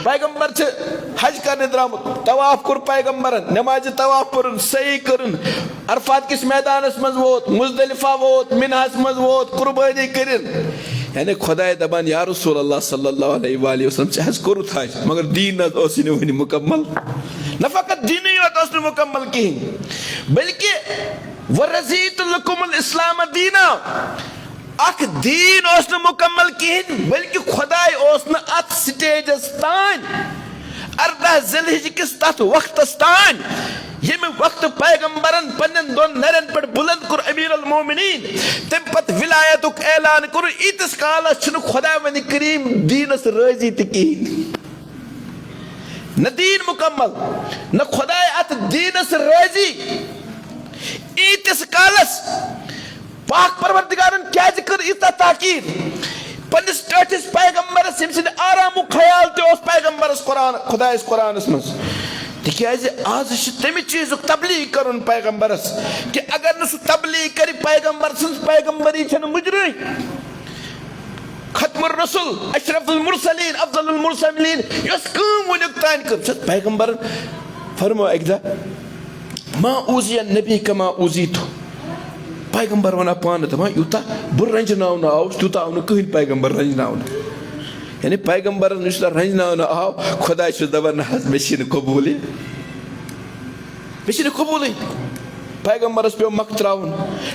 پیغمبر چھِ حج کرنہِ درٛامُت، طواف کوٚر پیغمبرن، نمازِ طواف پٔرٕن، سعی کٔرٕن، عرفات کِس میدانس منٛز ووت، مزدلفہ ووت، مناہس منٛز ووت، قربٲنی کٔرِن۔ یعنی خداے دپان، یا رسول اللہ صلی اللہ علیہ وآلہ وسلم، ژےٚ حظ کوٚرُتھ حج، مگر دیٖن نہ حظ اوسُے نہٕ وُنہِ مُکمل۔ نہ فقط دیٖنٕے یوت اوس نہٕ مُکمل کِہیٖنۍ، بلکہِ ورضیت لکم الاسلام دینا۔ اکھ دیٖن اوس نہٕ مُکمل کِہیٖنۍ، بلکہِ خداے اوس نہٕ اتھ سٹیجس تام، ارداہ ذی الحج کِس تتھ وقتس تام، ییٚمہِ وقتہٕ پیغمبرن پننٮ۪ن دۄن نرٮ۪ن پٮ۪ٹھ بُلند کوٚر امیر المومنین، تمہِ پتہٕ ولایتُک اعلان کوٚر، ییٖتِس کالس چھُنہٕ خداوندِ کریم دیٖنس رٲضی تہِ کِہیٖنۍ۔ نہ دیٖن مُکمل، نہ خداے اتھ دیٖنس رٲضی۔ ییٖتِس کالس پاک پروردگارن کیازِ کٔر ییٖژاہ تاکید پننِس ٹٲٹھِس پیغمبرس، ییٚمہِ سٕنٛدِ آرامُک خیال تہِ اوس پیغمبرس قرآن، خدایس قرآنس منٛز؟ تِکیازِ آز چھِ تمہِ چیٖزُک تبلیغ کرُن پیغمبرس، کہِ اگر نہٕ سُہ تبلیغ کرِ، پیغمبر سٕنٛز پیغمبری چھنہٕ مُجرٕے۔ ختم الرسل، اشرف المرسلین، افضل المرسلین، یۄس کٲم وُنیُک تام کٔر چھِ پیغمبرن۔ فرمو اکہِ دۄہ، ما اوذی النبی کما اوذیت۔ پیغمبر ونان پانہٕ، دپان، یوٗتاہ بہٕ رنجناونہٕ آوُس، تیوٗتاہ آو نہٕ کٕہٕنۍ پیغمبر رنجناونہٕ۔ یعنی پیغمبرن یُس تۄہہِ رنجناونہٕ آو، خداے چھُس دپان، نہ حظ، مےٚ چھِنہٕ قبوٗلٕے۔ مےٚ چھِنہٕ قبوٗلٕے۔ پیغمبرس پیوٚو مکھ ترٛاوُن۔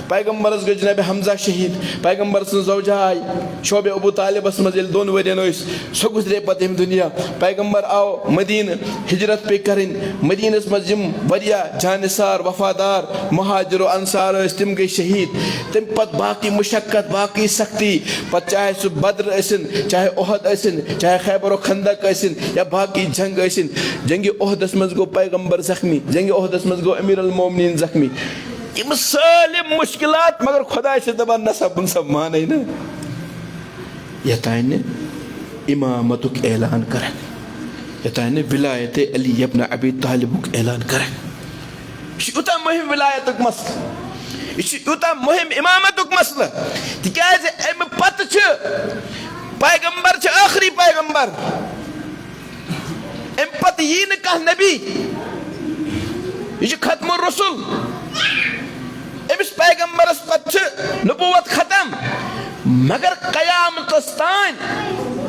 پیغمبرس گٔے جناب حمزہ شہیٖد۔ پیغمبر سٕنٛز زوجہ آیہِ شعبِ ابو طالبس منٛز، ییٚلہِ دۄن ؤرین ٲسۍ، سۄ گُزرے پتہٕ ییٚمہِ دُنیا۔ پیغمبر آو مدینہٕ، ہجرت پیٚیہِ کرٕنۍ۔ مدینس منٛز یِم واریاہ جانثار، وفادار، مہاجر و انصار ٲسۍ، تِم گٔے شہیٖد۔ تمہِ پتہٕ باقٕے مشقت، باقٕے سختی، پتہٕ چاہے سُہ بدر ٲسِن، چاہے احد ٲسِن، چاہے خیبر و خندق ٲسِن، یا باقٕے جنگ ٲسِن۔ جنگِ احدس منٛز گوٚو پیغمبر زخمی، جنگِ احدس منٛز گوٚو امیر المومنین زخمی۔ یِم سٲلِم مشکلات، مگر خداے چھُ دپان، نہ سا، بہٕ نہ سا مانَے نہٕ۔ یوٚتانۍ نہٕ امامتُک اعلان کرکھ، یوٚتانۍ نہٕ ولایت علی ابن ابی طالبُک اعلان کرکھ۔ یہِ چھُ یوٗتاہ مُہِم ولایتُک مسلہٕ، یہِ چھُ یوٗتاہ مُہِم امامتُک مسلہٕ، تِکیازِ امہِ پتہٕ چھِ پیغمبر، چھِ ٲخری پیغمبر۔ امہِ پتہٕ یی نہٕ کانٛہہ نبی۔ یہِ چھُ ختم الرسل۔ أمِس پیغمبرس پتہٕ چھِ نبوت ختم۔ مگر قیامتس تام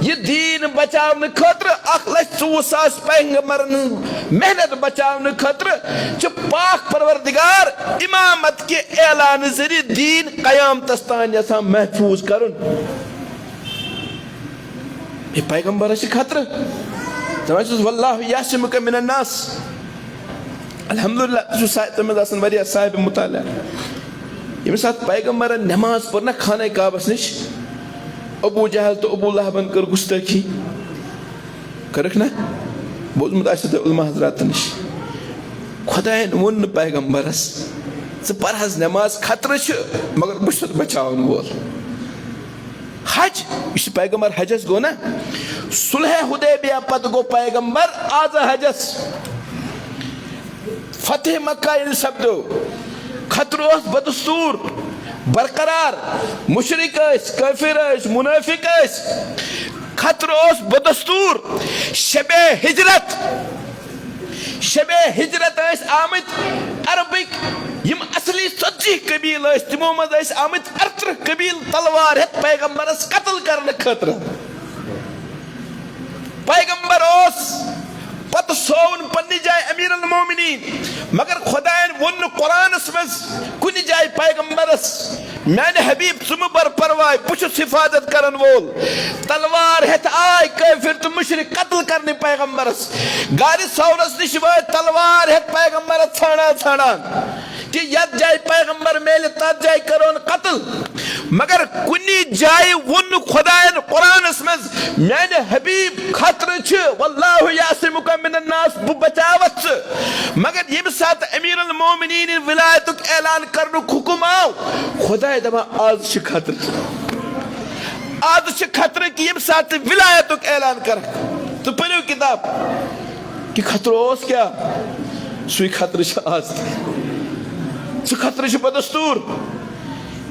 یہِ دیٖن بچاونہٕ خٲطرٕ اکھ لچھ ژوٚوُہ ساس پیغمبرن ہٕنٛز محنت بچاونہٕ خٲطرٕ چھُ پاک پروردگار امامت کہِ اعلانہٕ ذٔریعہٕ دیٖن قیامتس تام یژھان محفوظ کرُن۔ یہِ پیغمبرس چھِ خطرٕ۔ دپان چھُس، "واللہ یعصمک من الناس۔" الحمدللہ، تُہۍ چھِو سا-، تَتھ منٛز آسان واریاہ صاحب مطالعہ۔ ییٚمہِ ساتہٕ پیغمبرن نماز پٔر نہ خانہ کعبس نِش، ابو جہل تہٕ ابو لہبن کٔر گستٲخی۔ کٔرٕکھ نہ؟ بوٗزمُت آسہِ تۄہہِ علماء حضراتن نِش۔ خۄداین ووٚن نہٕ پیغمبرس، "ژٕ پَر حظ نٮ۪ماز، خطرٕ چھُ، مگر بہٕ چھُس بچاون وول۔" حج، یُس یہِ پیغمبر حجس گوٚو نہ، صلح حدیبیہ پتہٕ گوٚو پیغمبر آز حجس۔ فتح مکہ ییٚلہِ سپدیو، خطرٕ اوس بدستور برقرار۔ مشرک ٲسۍ، کٲفر ٲسۍ، منافق ٲسۍ۔ خطرٕ اوس بدستور۔ شبِ ہجرت، شبِ ہجرت ٲسۍ آمٕتۍ عربٕکۍ، یِم اصلی ژتجی قبیلہٕ ٲسۍ، تِمو منٛز ٲسۍ آمٕتۍ ارترٕہ قبیلہٕ تلوار ہٮ۪تھ پیغمبرس قتل کرنہٕ خٲطرٕ۔ پیغمبر اوس، پتہٕ سووُن پننہِ جایہِ امیر المومنین، مگر خۄداین ووٚن نہٕ قرآنس منٛز کُنہِ جایہِ پیغمبرس، "میانہِ حبیب، ژٕ مہٕ بر پرواے، بہٕ چھُس حفاظت کرن وول۔" تلوار ہٮ۪تھ آے کٲفر تہٕ مشرک قتل کرنہِ پیغمبرس۔ غارِ ثورس نِش وٲتۍ تلوار ہٮ۪تھ پیغمبرس ژھانڈان ژھانڈان۔ کہِ یتھ جایہِ پیغمبر میلہِ، تتھ جایہِ کرون قتل۔ مگر کُنہِ جایہِ ووٚن نہٕ خۄداین قرآنس منٛز، "میانہِ حبیب، خطرٕ چھِ، واللہ یعصمک من الناس، بہٕ بچاوتھ ژٕ۔" مگر ییٚمہِ ساتہٕ امیر المومنین ولایتُک اعلان کرنُک حکم آو، خۄداے دپان، "آز چھِ خطرٕ، آز چھِ خطرٕ کہِ ییٚمہِ ساتہٕ ولایتُک اعلان کرکھ۔" تہٕ پٔرِو کتاب۔ کہِ خطرٕ اوس کیٛاہ؟ سُے خطرٕ چھُ آز تہِ۔ سُہ خطرٕ چھُ بدستور۔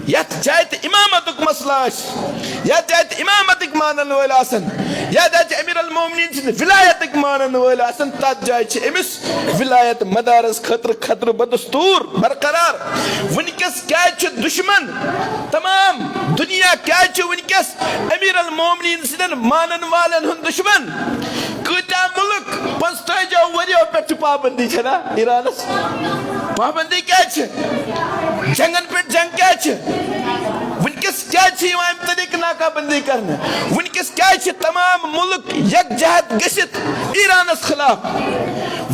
یتھ جایہِ تہِ امامتُک مسلہٕ آسہِ، یتھ جایہِ تہِ امامتٕکۍ مانن وٲلۍ آسن، یتھ جایہِ تہِ امیر المومنین سٕنٛدِ ولایتٕکۍ مانن وٲلۍ آسن، تتھ جایہِ چھِ أمِس ولایت مدارس خٲطرٕ خطرٕ بدستور برقرار۔ وٕنکیٚس کیٛازِ چھِ دشمن، تمام دنیا کیٛازِ چھِ وٕنکیٚس امیر المومنین سٕنٛدٮ۪ن مانن والٮ۪ن ہُنٛد دشمن؟ کۭتیاہ مُلک پنٛژتٲجیو ؤرۍیو پٮ۪ٹھ چھِ پابندی، چھےٚ نا ایرانس؟ پابندی کیٛازِ چھِ؟ جنگن پٮ۪ٹھ جنگ کیٛازِ چھِ؟ وٕنکیٚس کیٛازِ چھِ یِوان امہِ طریقہٕ ناکہ بندی کرنہٕ؟ وٕنکیٚس کیٛازِ چھِ تمام مُلک یکجہت گٔژھِتھ ایرانس خلاف؟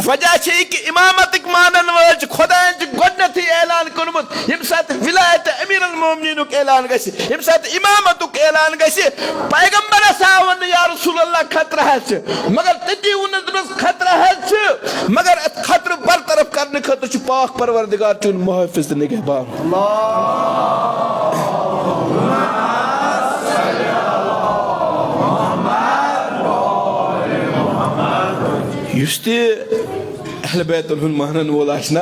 وجہ چھِ یہِ کہِ امامتٕکۍ مانن وٲلۍ چھِ، خۄداین چھُ گۄڈٕنیتھٕے اعلان کوٚرمُت، ییٚمہِ ساتہٕ ولایت امیر المومنینُک اعلان گژھِ، ییٚمہِ ساتہٕ امامتُک اعلان گژھِ، پیغمبرس آو وننہٕ، "یا رسول اللہ، خطرٕ حظ چھِ۔" مگر تٔتی ووٚنُس دوٚپنس، "خطرٕ حظ چھِ، مگر اتھ خطرٕ برطرف کرنہٕ خٲطرٕ چھُ پاک پروردگار چون محافظ تہٕ نگہبان۔" یُس تہِ اہل بیتن ہُنٛد مانن وول آسہِ نا،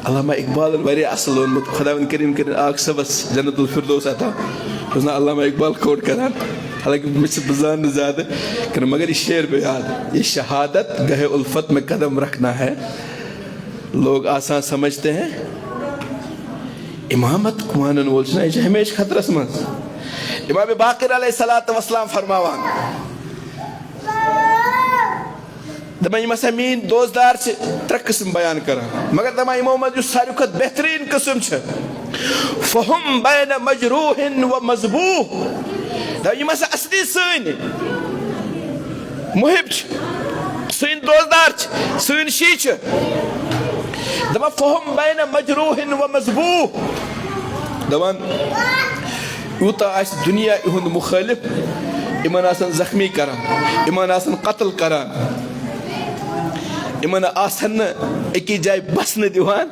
علامہ اقبالن واریاہ اصل ووٚنمُت، خداوند کریم کٔرِن آکھ صٲبس جنت الفردوس عطا۔ بہٕ چھُس نہٕ علامہ اقبال quote کران، حالانکہ مےٚ چھِ، بہٕ زانہٕ نہٕ زیادٕ کینٛہہ، مگر یہِ شعر پیوٚو یاد۔ یہ شہادت گاہِ الفت میں قدم رکھنا ہے، لوگ آسان سمجھتے ہیں۔ امامت مانن وول چھُنہ، یہِ چھُ ہمیشہِ خطرس منٛز۔ امام باقر علیہ الصلوۃ والسلام فرماوان، دپان، یِم ہسا میٲنۍ دوستدار چھِ ترٛےٚ قٕسم بیان کران، مگر دپان، یِمو منٛز یُس ساروی کھۄتہٕ بہتریٖن قٕسم چھِ، فہم بین مجروح و مذبوح۔ دپان، یِم ہسا اصلی سٲنۍ محب چھِ، سٲنۍ دوستدار چھِ، سٲنۍ شی چھِ۔ دپان، فہم بین مجروح و مذبوح۔ دپان، یوٗتاہ آسہِ دُنیا یِہُنٛد مُخٲلِف، یِمن آسن زخمی کران، یِمن آسن قتل کران، یِمن آسن نہٕ أکِس جایہِ بسنہٕ دِوان۔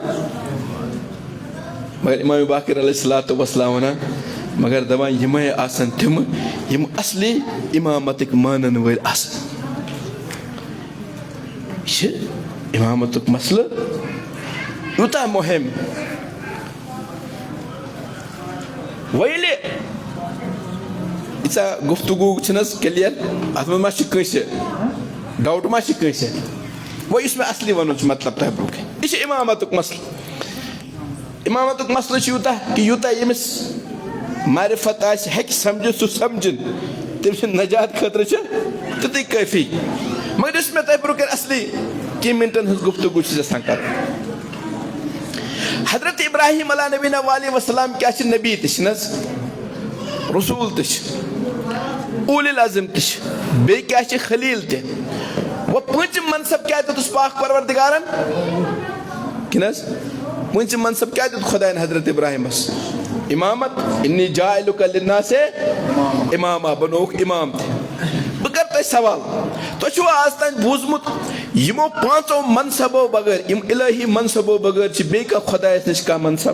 مگر امام باقر علیہ الصلوۃ والسلام ونان، مگر دپان، یِمے آسن تِم، یِم اصلی امامتٕکۍ مانن وٲلۍ آسن۔ یہِ چھِ امامتُک مسلہٕ یوٗتاہ مُہِم۔ وۄنۍ ییٚلہِ ییٖژاہ گفتگو چھِنہٕ حظ clear، اَتھ منٛز ما چھِ کٲنٛسہِ doubt، ما چھِ کٲنٛسہِ؟ وۄنۍ یُس مےٚ اصلی وَنُن چھُ، مطلب تۄہہِ برونٛہہ کَنہِ، یہِ چھُ اِمامتُک مسلہٕ۔ اِمامتُک مسلہٕ چھُ یوٗتاہ کہِ یوٗتاہ ییٚمِس معرفت آسہِ، ہیٚکہِ سَمجھِتھ، سُہ سَمجھِن، تٔمۍ سٕنٛدِ نجات خٲطرٕ چھُ تیُتُے کٲفی۔ مگر یُس تۄہہِ برونٛہہ کَنہِ اَصلی کینٛہہ مِنٹَن ہٕنٛز گفتگو چھِ یَژھان کَرٕنۍ۔ حضرت ابراہیم علیہ نبینا وعلیہ وسلام کیٛاہ چھِ؟ نبی تہِ چھِ نہ حظ، رسول تہِ چھِ، اولِ العزم تہِ چھِ، بیٚیہِ کیٛاہ چھِ؟ خلیل تہِ۔ وۄنۍ پوٗنٛژِم منصب کیٛاہ دیُتُس پاک پروردگارن؟ کِنہٕ حظ؟ پوٗنٛژِم منصب کیٛاہ دیُت خۄدایَن حضرت ابراہیمس؟ امامت۔ انی جاعلک للناس اماما، بنووُکھ امام تہِ۔ بہٕ کرٕ تۄہہِ سوال، تۄہہِ چھُوا آز تام بوٗزمُت یِمو پانٛژو منصبو بغٲر، یِم الہی منصبو بغٲر چھِ بیٚیہِ کانٛہہ خۄدایَس نِش کانٛہہ منصب؟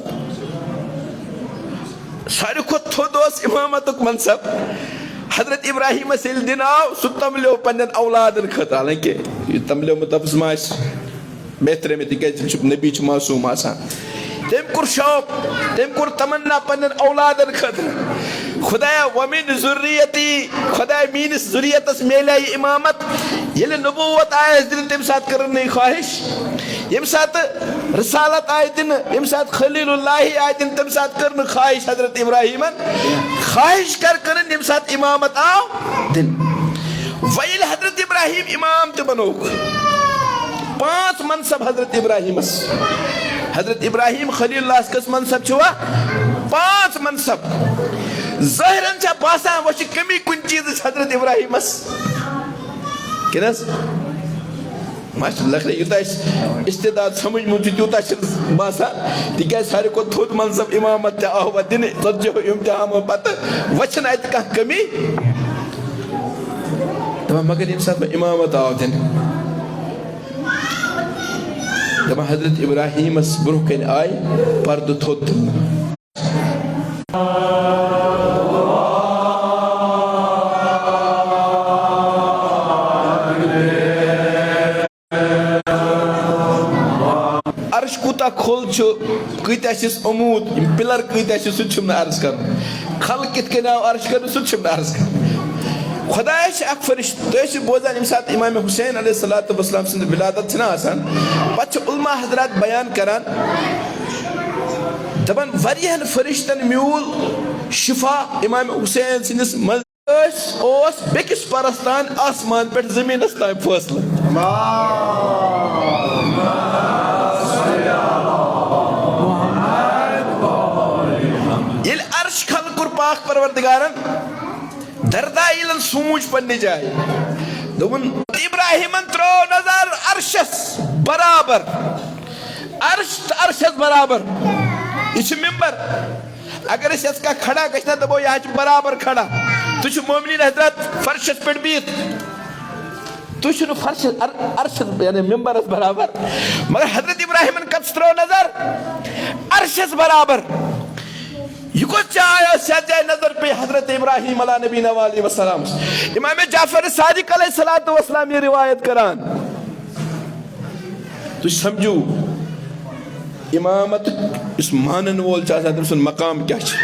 ساروی کھۄتہٕ تھوٚد اوس امامتُک منصب۔ حضرت ابراہیمس ییٚلہِ دِنہٕ آو، سُہ تملیو پننٮ۪ن اولادن خٲطرٕ، حالانکہ یہِ تملیومُت لفظ ما آسہِ بہتر مےٚ، تِکیٛازِ تِم چھِ، نبی چھِ معصوم آسان۔ تٔمۍ کوٚر شوق، تٔمۍ کوٚر تمنا پننٮ۪ن اولادن خٲطرٕ، خدایا، ومن ذریتی، خدایا، میٲنِس ذریتس میلے یہِ امامت۔ ییٚلہِ نبوت آیس دِنہٕ، تمہِ ساتہٕ کٔرٕن نہٕ یہِ خواہش۔ ییٚمہِ ساتہٕ رسالت آیہِ دِنہٕ، ییٚمہِ ساتہٕ خلیل اللہ آیہِ دِنہٕ، تمہِ ساتہٕ کٔر نہٕ خواہش حضرت ابراہیمن۔ خواہش کر کٔرٕن، ییٚمہِ ساتہٕ امامت آو دِنہٕ۔ وۄنۍ ییٚلہِ حضرت ابراہیم امام تہِ بنووُکھ، پانٛژھ منصب حضرت ابراہیمس۔ حضرت ابراہیم خلیل اللہ کٔژ منصب چھِ وۄنۍ؟ پانٛژھ منصب۔ ظٲہرن چھا باسان وۄنۍ چھِ کمی کُنہِ چیٖزٕچ حضرت ابراہیمس؟ کِنہٕ حظ؟ ماشاءاللہ، لکھنؤ یوٗتاہ اَسہِ استعداد سمجھمُت چھُ، تیوٗتاہ چھُنہٕ باسان، تِکیٛازِ ساروی کھۄتہٕ تھوٚد منصب امامت تہِ آو وۄنۍ دِنہٕ ژتجی ہو امتحانو پتہٕ، وۄنۍ چھَنہٕ اَتہِ کانٛہہ کمی۔ دَپان، مگر ییٚمہِ ساتہٕ وۄنۍ امامت آو دِنہٕ، دَپان، حضرت ابراہیمس برونٛہہ کنہِ آیہِ پردٕ تھوٚد تُلنہٕ۔ عرش کوٗتاہ کھوٚل چھُ، کۭتیاہ چھِس عمود، یِم پِلر کۭتیاہ چھِ، سُہ تہِ چھُم نہٕ عرض کَرُن۔ کھل کِتھ کٔنۍ آو عرش کَرنہٕ، سُہ تہِ چھُم نہٕ عرض کَرُن۔ خۄدایَس چھِ اَکھ فرشتہٕ، تُہۍ ٲسِو بوزان، ییٚمہِ ساتہٕ امام حسین علیہ الصلوۃ والسلام سٕنٛز ولادت چھِنہ آسان، پَتہٕ چھِ علماء حضرات بیان کَران، دَپان، واریاہَن فرشتَن میوٗل شفا امام حسین سٕنٛدِس منٛز۔ أسۍ اوس بیٚکِس پرس تام آسمان پٮ۪ٹھ زٔمیٖنَس تام فٲصلہٕ۔ ییٚلہِ عرش کھل کوٚر پاک پروردگارن، دردائیلن سوٗنچ پننہِ جایہِ۔ دوٚپُن، ابراہیمن ترٲو نظر عرشس برابر، عرش تہٕ عرشس برابر۔ یہِ چھُ ممبر۔ اگر أسۍ یَتھ کانٛہہ کھڑا گژھِ نا، دَپو، یہِ حظ چھُ برابر کھڑا۔ تُہۍ چھِو مومنیٖن حضرات فرشَس پٮ۪ٹھ بِہِتھ۔ تُہۍ چھِنہٕ فرشَس، عر-، عرشَس، یعنی ممبرَس برابر۔ مگر حضرت ابراہیمَن کَتَس ترٲو نظر؟ عرشَس برابر۔ یہِ کۄس جاے ٲس، یَتھ جایہِ نظر پیٚیہِ حضرت ابراہیم علیٰ نبینا و علیہ وسلام؟ امام جعفر صادق علیہ الصلوۃ والسلام یہِ روایت کران۔ تُہۍ سمجھِو، امامت یُس مانن وول چھُ آسان، تٔمۍ سُنٛد مقام کیٛاہ چھُ؟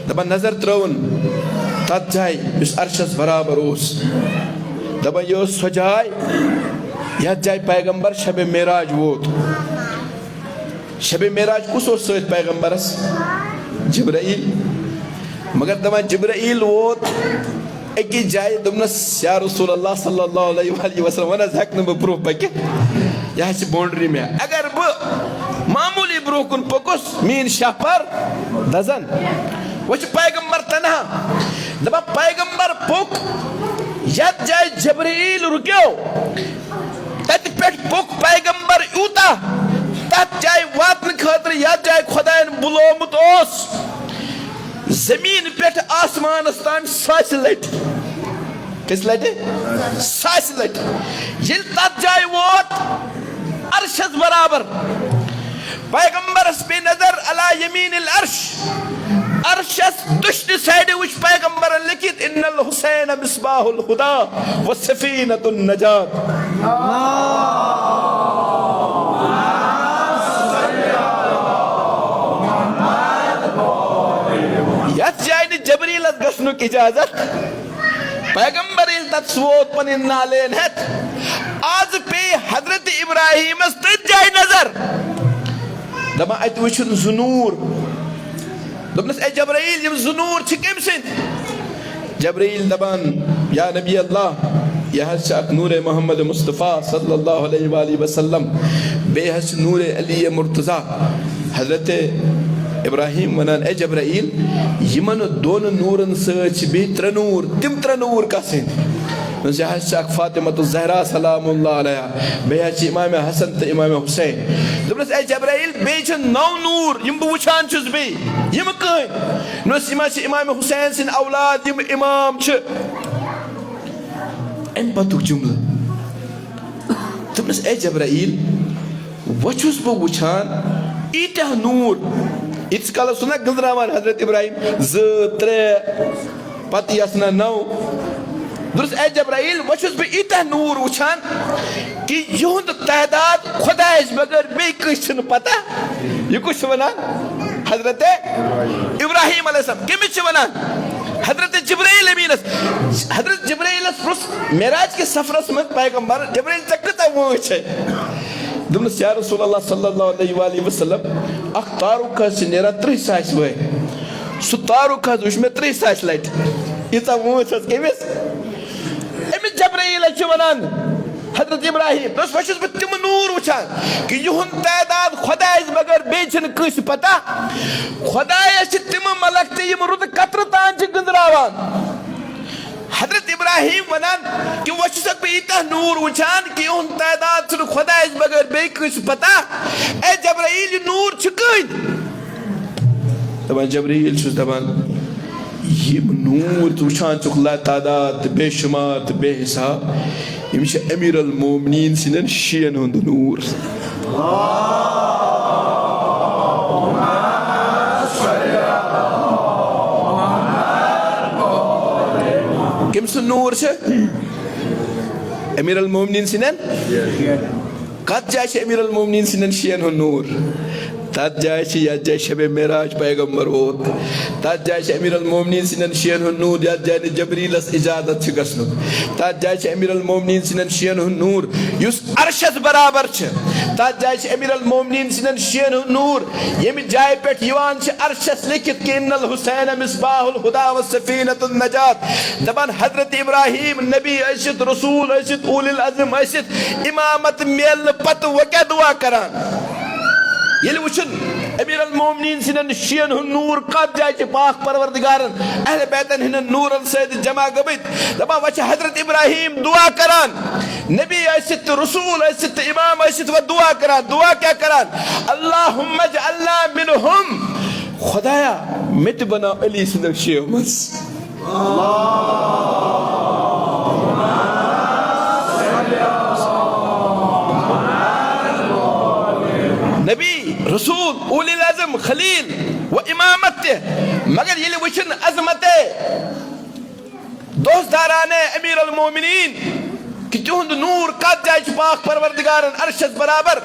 دَپان، نظر ترٲوٕن تَتھ جایہِ یُس عرشَس برابر اوس۔ دَپان، یہِ ٲس سۄ جاے، یَتھ جایہِ پیغمبر شبِ معراج ووت۔ شبِ معراج کُس اوس سۭتۍ پیغمبرس؟ جبرائیل۔ مگر دَپان، جبرائیل ووت أکِس جایہِ، دوٚپنَس، یا رسول اللہ صلی اللہ علیہ وآلہ وسلم، وَن حظ، ہٮ۪کہٕ نہٕ بہٕ برٛونٛہہ پٔکِتھ، یہِ حظ چھِ boundary مےٚ۔ اگر بہٕ معموٗلی برٛونٛہہ کُن پوٚکُس، میٛٲنۍ شاہ پَر دَزَن۔ وۄنۍ چھُ پیغمبر تنہا۔ دَپان، پیغمبر پوٚک یَتھ جایہِ جبرائیل رُکیو، تَتہِ پٮ۪ٹھ پوٚک پیغمبر یوٗتاہ تَتھ جایہِ واتنہٕ خٲطرٕ، یَتھ جایہِ خۄدایَن بُلومُت اوس۔ زمین پٮ۪ٹھ آسمانس تام ساسہِ لٹہِ۔ کٔژِ لٹہِ؟ ساسہِ لٹہِ۔ ییٚلہِ تتھ جایہِ ووت، عرشس برابر۔ پیغمبرس پے نظر علی یمین العرش۔ عرشس دٔچھنہِ سایڈِ وٕچھ پیغمبرن لیکھِتھ، ان الحسین مصباح الہدی و سفینۃ النجات۔ یتھ جایہِ نہٕ جبریلس گژھنُک اجازت۔ پیغمبر ییٚلہِ تتس ووت پنٕنۍ نالین ہٮ۪تھ، از پیٚیہِ حضرت ابراہیمس تٔتھۍ جایہِ نظر۔ دپان، اتہِ وٕچھُن زٕ نوٗر۔ دوٚپنس، اے جبرائیل، یِم زٕ نوٗر چھِ کٔمۍ سٕنٛدۍ؟ جبرائیل دپان، یا نبی اللہ، یہِ حظ چھِ اکھ نوٗرِ محمد مصطفیٰ صلی اللہ علیہ وآلہ وسلم، بیٚیہِ حظ چھِ نوٗرِ علی مرتضیٰ۔ حضرت ابراہیم ونان، اے جبرائیل، یِمن دۄن نوٗرن سۭتۍ چھِ بیٚیہِ ترٛےٚ نوٗر، تِم ترٛےٚ نوٗر کس ہٕنٛدۍ؟ دوٚپنس، یہِ حظ چھِ اکھ فاطمہ الزہرا سلام اللہ علیہا، بیٚیہِ حظ چھِ امام حسن تہٕ امام حسین۔ دوٚپنس، اے جبرائیل، بیٚیہِ چھِ نو نوٗر، یِم بہٕ وٕچھان چھُس بیٚیہِ، یِم کٕہٕنٛدۍ؟ دوٚپنس، یِم حظ چھِ امام حسین سٕنٛدۍ اولاد، یِم امام چھِ۔ امہِ پتُک جملہٕ۔ دوٚپنس، اے جبرائیل، وۄنۍ چھُس بہٕ وٕچھان ایٖتیٛاہ نوٗر۔ ییٖتِس کالس اوس نہ گٔنٛزراوان حضرت ابراہیم، زٕ، ترٛےٚ، پتہٕ یَس نہ نو۔ دوٚپنس، اے جبرائیل، وۄنۍ چھُس بہٕ ایٖتیٛاہ نوٗر وٕچھان کہِ یِہُنٛد تعداد خۄدایَس بغٲر بیٚیہِ کٲنٛسہِ چھِنہٕ پتہ۔ یہِ کُس چھُ ونان؟ حضرت ابراہیم علیہ السلام۔ کٔمِس چھِ ونان؟ حضرت جبرائیل امینس۔ حضرت جبرائیلس پرُژھ معراج کِس سفرس منٛز پیغمبر، جبرائیل، ژےٚ کۭژاہ وٲنٛس چھے؟ دوٚپنس، یا رسول اللہ صلی اللہ علیہ وآلہ وسلم، اکھ تارُک حظ چھِ نیران ترٕٛہہِ ساسہِ وٲنٛۍ۔ سُہ تارُک حظ وٕچھ مےٚ ترٕٛہہِ ساسہِ لٹہِ۔ ییٖژاہ وٲنٛس حظ کٔمِس؟ أمِس جبرائیلس چھِ ونان حضرت ابراہیم۔ دوٚپنس، وۄنۍ چھُس بہٕ تِم نوٗر وٕچھان کہِ یِہُنٛد تعداد خۄدایَس بغٲر بیٚیہِ چھِنہٕ کٲنٛسہِ پتہ۔ خۄدایَس چھِ تِم ملک تہِ، یِم رُدٕ قطرٕ تام چھِ گٔنٛزراوان۔ حضرت ابراہیم ونان کہِ وۄنۍ چھُسکھ بہٕ ییٖتیٛاہ نوٗر وٕچھان کہِ یِہُنٛد تعداد چھُنہٕ خۄدایَس بغٲر بیٚیہِ کٲنٛسہِ پتہ۔ اے جبرائیل، یہِ نوٗر چھِ کٕہٕنٛدۍ؟ دپان، جبرائیل چھُس دپان، یِم نوٗر ژٕ وٕچھان چھُکھ لا تعداد تہٕ بے شمار تہٕ بے حساب، یِم چھِ امیر المومنین سٕنٛدٮ۪ن شیٖن ہُنٛد نوٗر۔ کٔمۍ سُنٛد نوٗر چھُ؟ امیر المومنین سٕنٛدٮ۪ن۔ کتھ جایہِ چھِ امیر المومنین سٕنٛدٮ۪ن شیٖن ہُنٛد نوٗر؟ تتھ جایہِ چھِ، یتھ جایہِ شب معراج پیغمبر ووت۔ تتھ جایہِ چھِ امیر المومنین سٕنٛدٮ۪ن شیٖن ہُنٛد نوٗر، یتھ جایہِ نہٕ جبریلس اجازت چھِ گژھنُک۔ تتھ جایہِ چھِ امیر المومنین سٕنٛدٮ۪ن شیٖن ہُنٛد نوٗر، یُس عرشس برابر چھِ۔ تتھ جایہِ چھِ امیر المومنین سٕنٛدٮ۪ن شیٖن ہُنٛد نوٗر، ییٚمہِ جایہِ پٮ۪ٹھ یِوان چھِ عرشس لیکھِتھ کہِ ان الحسین مصباح الہدی و سفینۃ النجات۔ دپان، حضرت ابراہیم نبی ٲسِتھ، رسول ٲسِتھ، اولی العزم ٲسِتھ، امامت میلنہٕ پتہٕ وۄنۍ کیٛاہ دعا کران؟ ییٚلہِ وٕچھُن امیر المومنین سٕنٛدٮ۪ن شیٖن ہُنٛد نوٗر کتھ جایہِ چھِ پاک پروردگارن اہل بیتن ہٕنٛدٮ۪ن نوٗرن سۭتۍ جمع گٔمٕتۍ، دپان، وۄنۍ چھِ حضرت ابراہیم دعا کران، نبی ٲسِتھ تہٕ رسول ٲسِتھ تہٕ امام ٲسِتھ وۄنۍ دعا کران۔ دعا کیٛاہ کران؟ اللہم اجعلنا منہم، خدایا، مےٚ تہِ بناو علی سٕنٛدیو شیٖو منٛز۔ نبی، رسول، اولی العزم، خلیل و امامت تہِ، مگر ییٚلہِ وٕچھن عظمت دوستدارانہ امیر المومنین کہ تہند نور کتھ جایہِ چھُ پاک پروردگارن عرشس برابر۔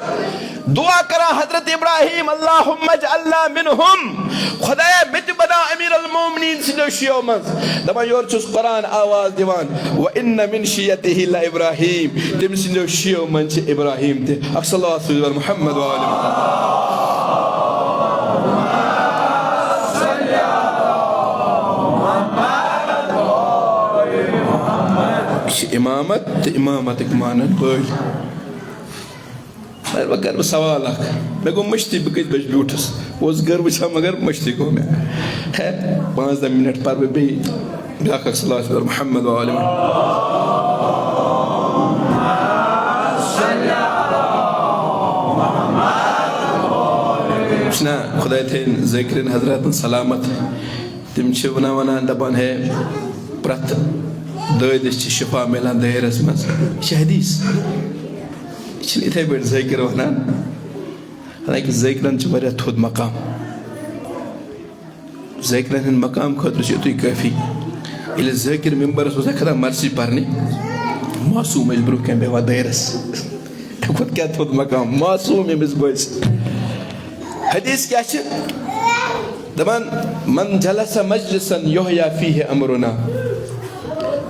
دعا کران حضرت ابراہیم، اللہم اجعلنا منہم، خدایا، مےٚ تہِ بناو امیر المومنین سٕنٛدیو شیعو منٛز۔ دپان، یورٕ چھُس قرآن آواز دِوان، و ان من شیعتہ لابراہیم، تٔمۍ سٕنٛدیو شیعو منٛز چھِ ابراہیم تہِ۔ اکھ صلوات سوٗزِو محمد و آل محمد۔ یہِ چھِ امامت تہٕ امامتٕکۍ مانن وٲلۍ۔ مگر وۄنۍ کرٕ بہٕ سوال اکھ۔ مےٚ گوٚو مٔشتٕے، بہٕ کٔژِ بجہِ بیوٗٹھُس۔ بہٕ اوسُس گرٕ وٕچھان، مگر مٔشتٕے گوٚو مےٚ۔ ہے، پانٛژھ دَہ منٹ پرٕ بہٕ بیٚیہِ۔ بیٛاکھ اکھ صلوات محمد و آل محمد۔ چھُنہ خداے تھٲیِن ذٲکرین حضراتن سلامت۔ تِم چھِ ونان، ونان، دپان، ہے، پرٛٮ۪تھ دٲدِس چھِ شفا میلان دٲیرس منٛز۔ یہِ چھِ حدیث۔ یہِ چھِنہٕ یِتھَے پٲٹھۍ ذٲکر ونان۔ حالانکہ ذٲکرن چھِ واریاہ تھوٚد مقام۔ ذٲکرن ہٕنٛدِ مقام خٲطرٕ چھُ یُتُے کٲفی۔ ییٚلہِ ذٲکر ممبرس اوس کھسان مرثی پرنہِ، معصوم ٲسۍ برٛونٛہہ کَنہِ بیٚہوان دٲیرس۔ اَمہِ کھۄتہٕ کیٛاہ تھوٚد مقام؟ معصوم ییٚمِس بٲسۍ۔ حدیث کیٛاہ چھِ؟ دَپان، من جلس مجلسا یحیی فیہ امرنا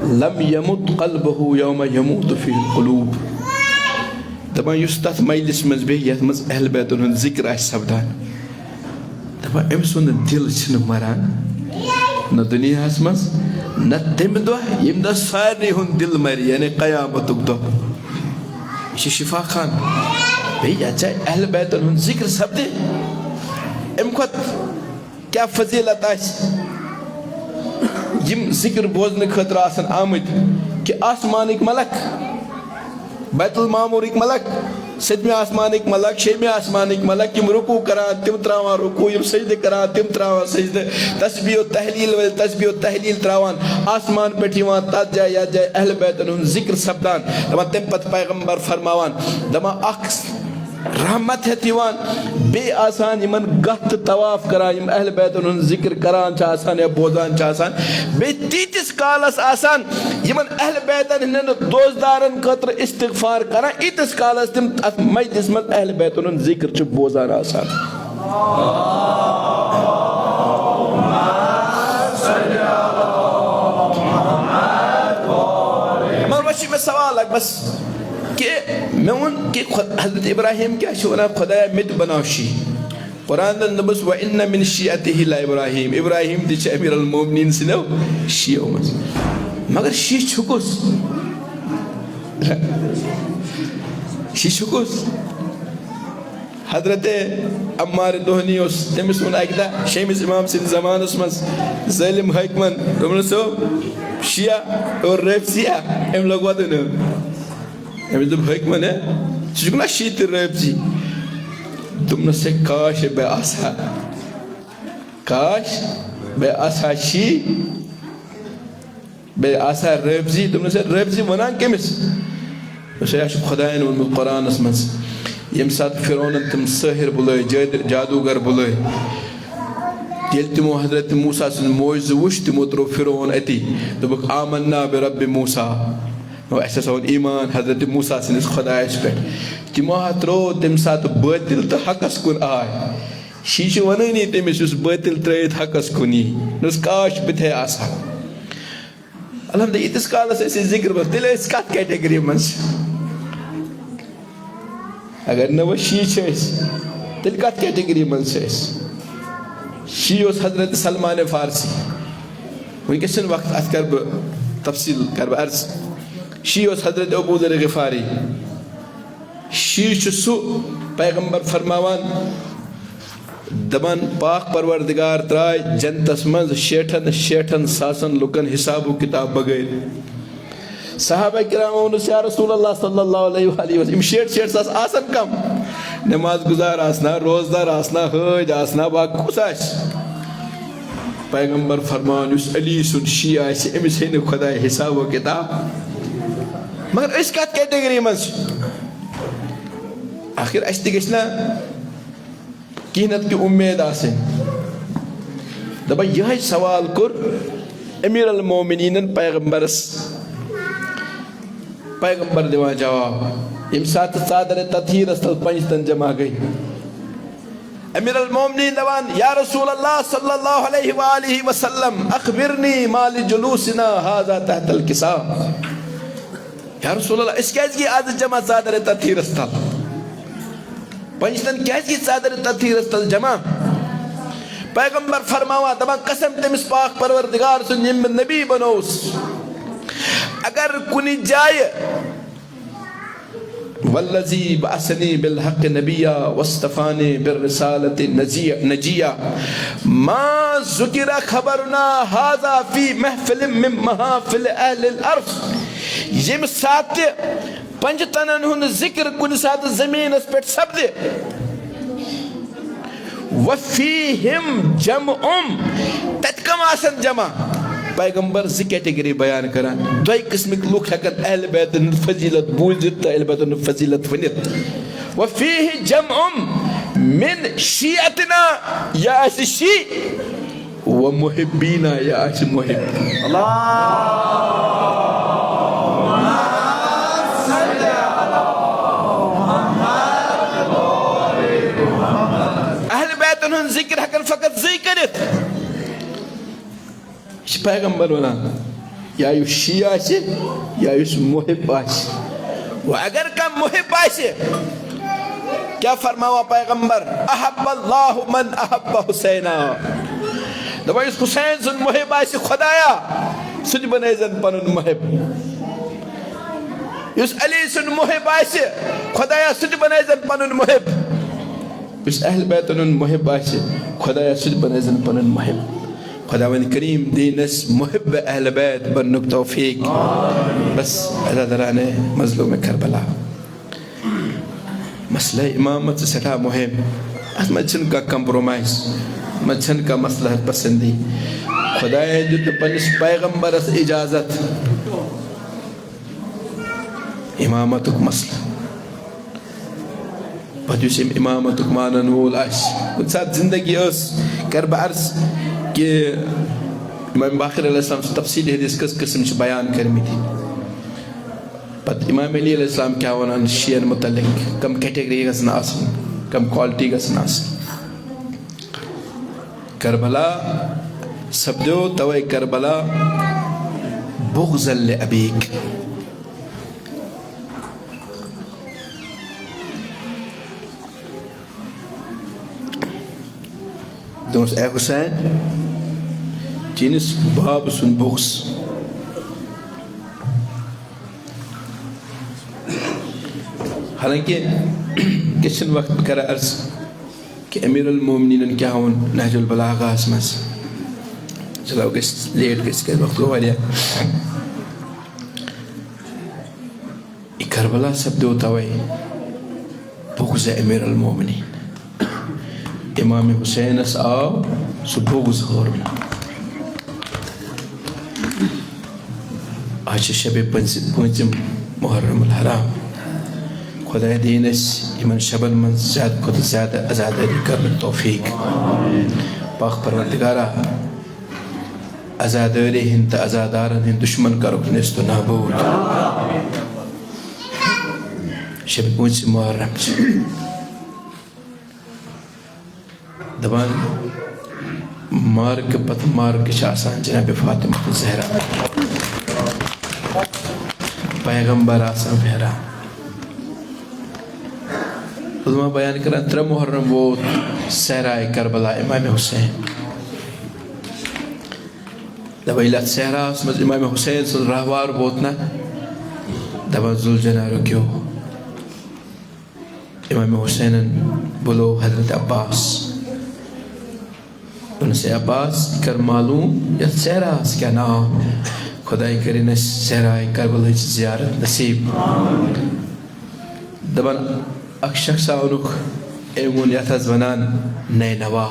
لم یمت قلبہ یوم یموت فیہ القلوب۔ دَپان، یُس تَتھ مجلس منٛز بیٚہہِ، یَتھ منٛز اہل بیتن ہُنٛد ذکر آسہِ سپدان، دَپان، أمۍ سُنٛد دِل چھِنہٕ مَران، نہ دُنیاہَس منٛز، نہ تمہِ دۄہ ییٚمہِ دۄہ سارنٕے ہُنٛد دِل مرِ، یعنی قیامتُک دۄہ۔ یہِ چھِ شفا خان۔ بیٚیہِ یتھ جایہِ اہل بیتن ہُنٛد ذکر سپدِ، امہِ کھۄتہٕ کیٛاہ فضیلت آسہِ؟ یِم ذکر بوزنہٕ خٲطرٕ آسن آمٕتۍ، کہِ آسمانٕکۍ ملک، بیت المعمورٕکۍ ملک، سٔتمہِ آسمانٕکۍ ملک، شیٚیمہِ آسمانٕکۍ ملک، یِم رکوع کران، تِم تراوان رکوع، یِم سجدٕ کران، تِم تراوان سجدٕ، تسبیح و تحلیل وٲلۍ تسبیح و تحلیل تراوان، آسمان پٮ۪ٹھ یِوان تتھ جایہِ یتھ جایہِ اہل بیتن ہُنٛد ذکر سپدان، دپان تمہِ پتہٕ پیغمبر فرماوان، دپان اکھ رحمت ہٮ۪تھ یِوان، بیٚیہِ آسان یِمن گتھ تہٕ طواف کران، یِم اہل بیتن ہُنٛد ذکر کران چھِ آسان یا بوزان چھِ آسان، بیٚیہِ تیٖتِس کالس آسان یِمن اہل بیتن ہٕنٛدٮ۪ن دوستدارن خٲطرٕ استغفار کران، ییٖتِس کالس تِم اتھ مجلس منٛز اہل بیتن ہُنٛد ذکر چھِ بوزان آسان۔ مگر وۄنۍ چھُ مےٚ سوال اکھ بس، کہِ مےٚ ووٚن کہِ خۄ-، حضرت ابراہیم کیٛاہ چھُ وَنان، خۄدایا مےٚ تہِ بَناو شی۔ قرآنَن دوٚپُس، "وَإِنَّ مِنْ شِيعَتِهِ لَإِبْرَاهِيمَ"، ابراہیم تہِ چھِ امیر المومنین سٕنٛدیو شیعو منٛز۔ مگر شی چھُ کُس؟ شی چھُ کُس؟ حضرت عمار دہنی اوس، تٔمِس ووٚن اَکہِ دۄہ شیمِس امام سٕنٛدِس زمانَس منٛز ظٲلم حٲکمَن، دوٚپنَس، "ہو شیعہ اور رٲفضیہ"، أمۍ لوٚگ وَدُن۔ أمِس دوٚپ حٲکمَن، "ہے، ژٕ چھُکھ نا شیعہ تہٕ رٲفضی؟" دوٚپنَس، "ہے، کاش ہے بہٕ آسہٕ ہا، کاش بہٕ آسہٕ ہا شیعہ، بہٕ آسہٕ ہا رٲفضی۔" دوٚپنَس، "ہے، رٲفضی وَنان کٔمِس؟" دوٚپنَس، "ہے، اَسہِ چھُ خۄدایَن ووٚنمُت قرآنَس منٛز، ییٚمہِ ساتہٕ فرعونَن تِم سٲحِر بُلٲے، جٲد-، جادوٗگر بُلٲے، ییٚلہِ تِمو حضرت موسیٰ سُنٛد معجزٕ وُچھ، تِمو ترٛوو فرعون أتی، دوٚپُکھ، 'آمنا برب موسیٰ'، گوٚو، اَسہِ ہسا اوٚن ایمان حضرت موسیٰ سٕنٛدِس خۄدایَس پٮ۪ٹھ۔ تِمو ہا ترٛوو تَمہِ ساتہٕ بٲطِل تہٕ حقَس کُن آے۔ شی چھِ وَنٲنی تٔمِس، یُس بٲطِل ترٛٲوِتھ حقَس کُن یی۔ دوٚپُس، 'کاش بہٕ تہِ ہے آسہٕ ہا۔'" الحمدللہ، ییٖتِس کالَس أسۍ یہِ ذِکر بَس، تیٚلہِ أسۍ کَتھ category منٛز چھِ؟ اگر نہٕ وۄنۍ شی چھِ أسۍ، تیٚلہِ کَتھ category منٛز چھِ أسۍ؟ شی اوس حضرت سلمان فارسی۔ وٕنکیٚس چھُنہٕ وقت، اَتھ کَرٕ بہٕ تفصیٖل، کَرٕ بہٕ عرض۔ شی اوس حضرت ابو ذر غفاری۔ شی چھُ سُہ پیغمبر فرماوان، دَپان، پاک پروردگار ترٛاے جنتَس منٛز شیٹھَن، شیٹھَن ساسَن لُکَن حساب و کتاب بغٲر۔ صحابہ کرام ووٚنُس، "یا رسول اللہ صلی اللہ علیہ وآلہ وسلم، یِم شیٹھ، شیٹھ ساس آسَن کم؟ نماز گزار آسنا، روزدار آسنا، حٲج آسنا، باقٕے کُس آسہِ؟" پیغمبر فرمان، یُس علی سُنٛد شیعہ آسہِ، أمِس ہے نہٕ خۄداے حساب و کتاب۔ مگر أسۍ کَتھ category منٛز چھِ؟ آخر اَسہِ تہِ گژھِ نا کینٛہہ نتہٕ کینٛہہ اُمید آسٕنۍ۔ دَپان، یِہوٚے سوال کوٚر امیر المومنینن پیغمبرس۔ پیغمبر دِوان جواب، ییٚمہِ ساتہٕ ژادرِ تطہیرس تل پنجتن جمع گٔے۔ امیر المومنین دَپان، یا رسول اللہ صلی اللہ علیہ وآلہ وسلم، اخبرنی ما لجلوسنا هذا تحت الكساء۔ یا رسول اللہ، أسۍ کیازِ گٔے آز جمع ژادرِ تطہیرس تل؟ پنجتن کیازِ گٔے ژادرِ تطہیرس تل جمع؟ پیغمبر فرماوان، دَپان، قسم تٔمِس پاک پروردگار سُنٛد، ییٚمۍ مےٚ نبی بنووُس، اگر کُنہِ جایہِ والذی بعثنی بالحق نبیا واصطفانی بالرسالۃ نجیا، ما ذکر خبرنا هذا فی محفل من محافل اہل الارض۔ ییٚمہِ ساتہٕ تہِ پنجتنن ہُنٛد ذکر کُنہِ ساتہٕ زمینس پٮ۪ٹھ سپدِ، وفیہم جمع، تتہِ کم آسن جمع؟ پیغمبر زٕ category بیان کران، دۄیہِ قٕسمٕکۍ لُکھ ہٮ۪کن اہل بیتن ہٕنٛز فضیلت بوٗزِتھ تہٕ اہل بیتن ہٕنٛز فضیلت ؤنِتھ۔ وفیہ جمع من شیعتنا، یا آسہِ شیعہ، و محبینا، یا آسہِ محب۔ اہل بیتن ہُنٛد ذکر ہٮ۪کن فقط زٕے کٔرِتھ۔ یہِ چھُ پیغمبر وَنان، یا یُس شیعہ آسہِ، یا یُس محب آسہِ۔ وۄنۍ اگر کانٛہہ محب آسہِ، کیٛاہ فرماوان پیغمبر؟ احب اللہ من احب حسینا۔ دَپان، یُس حسین سُنٛد محب آسہِ، خۄدایا، سُہ تہِ بنٲیزن پنُن محب۔ یُس علی سُنٛد محب آسہِ، خۄدایا، سُہ تہِ بنٲیزن پنُن محب۔ یُس اہل بیتن ہُنٛد محب آسہِ، خۄدایا، سُہ تہِ بنٲیزن پنُن محب۔ خۄداوند کریم دِیِن اَسہِ محب اہل بیت بننُک توفیق۔ بس، اللہ تعالیٰ نے مظلوم کربلا۔ مسئلہ امامت چھِ سٮ۪ٹھاہ مُہِم۔ اَتھ منٛز چھِنہٕ کانٛہہ compromise، اَتھ منٛز چھَنہٕ کانٛہہ مصلحت پسندی۔ خۄدایَن دیُت نہٕ پنٛنِس پیغمبرَس اجازت امامتُک مسلہٕ۔ پتہٕ یُس أمۍ امامتُک مانن وول آسہِ، کُنہِ ساتہٕ زندگی ٲس، کَرٕ بہٕ عرض کہِ امام باقر علیہ السلام سٕنٛز تفصیٖلی حدیث کٔژ قٕسم چھِ بیان کٔرمٕتۍ۔ پتہٕ امام علی علیہ السلام کیٛاہ وَنان شِیَن مُتعلِق، کم category گژھن آسٕنۍ، کم quality گژھن آسٕنۍ۔ کربلا سپدیو توے کربلا بغضا لابیک۔ دوٚپمَس، اے حسین، چٲنِس باب سُنٛد بغض۔ حالانکہ کیٛاہ چھِنہٕ وقت بہٕ کَرٕ عرض کہِ امیر المومنینن کیٛاہ ووٚن نہج البلاغہس منٛز۔ چلو، گژھِ late گژھِ، کیٛازِ وقت گوٚو واریاہ۔ یہِ کربلا سپدیو توے بغض امیر المومنین۔ امام حسینس آو سُہ بغض ہورمُت۔ آز چھِ شبِ پنٛژ-، پٲنٛژِم محرم الحرام۔ خۄداے دِیِن اَسہِ یِمن شبن منٛز زیادٕ کھۄتہٕ زیادٕ عزادٲری کرنُک توفیق۔ پاک پروردگارا، عزادٲری ہِنٛدۍ تہٕ عزادارن ہِنٛدۍ دُشمن کرُکھ نیست و نابود۔ شبِ پٲنٛژِم محرم چھِ دپان، مارکہٕ پتہٕ مارکہٕ چھِ آسان جناب فاطمہ زہرا، پیغمبر آسان پھیران۔ علماء بیان کران، ترٛےٚ محرم ووت صحرائے کربلا امام حسین۔ دپان، ییٚلہِ اتھ صحراہس منٛز امام حسین سُنٛد راہوار ووت نا، دپان، ذوالجناح رُکیو۔ امام حسینن بُلو حضرت عباس۔ دوٚپنس، اے عباس، یہِ کر معلوم، یتھ صحراہس کیٛاہ ناو؟ خۄداے کٔرِن اَسہِ صحرائے کربلہٕچ زیارت نصیب۔ دپان، اکھ شخص آونُکھ، أمۍ ووٚن، یتھ حظ ونان نینوا۔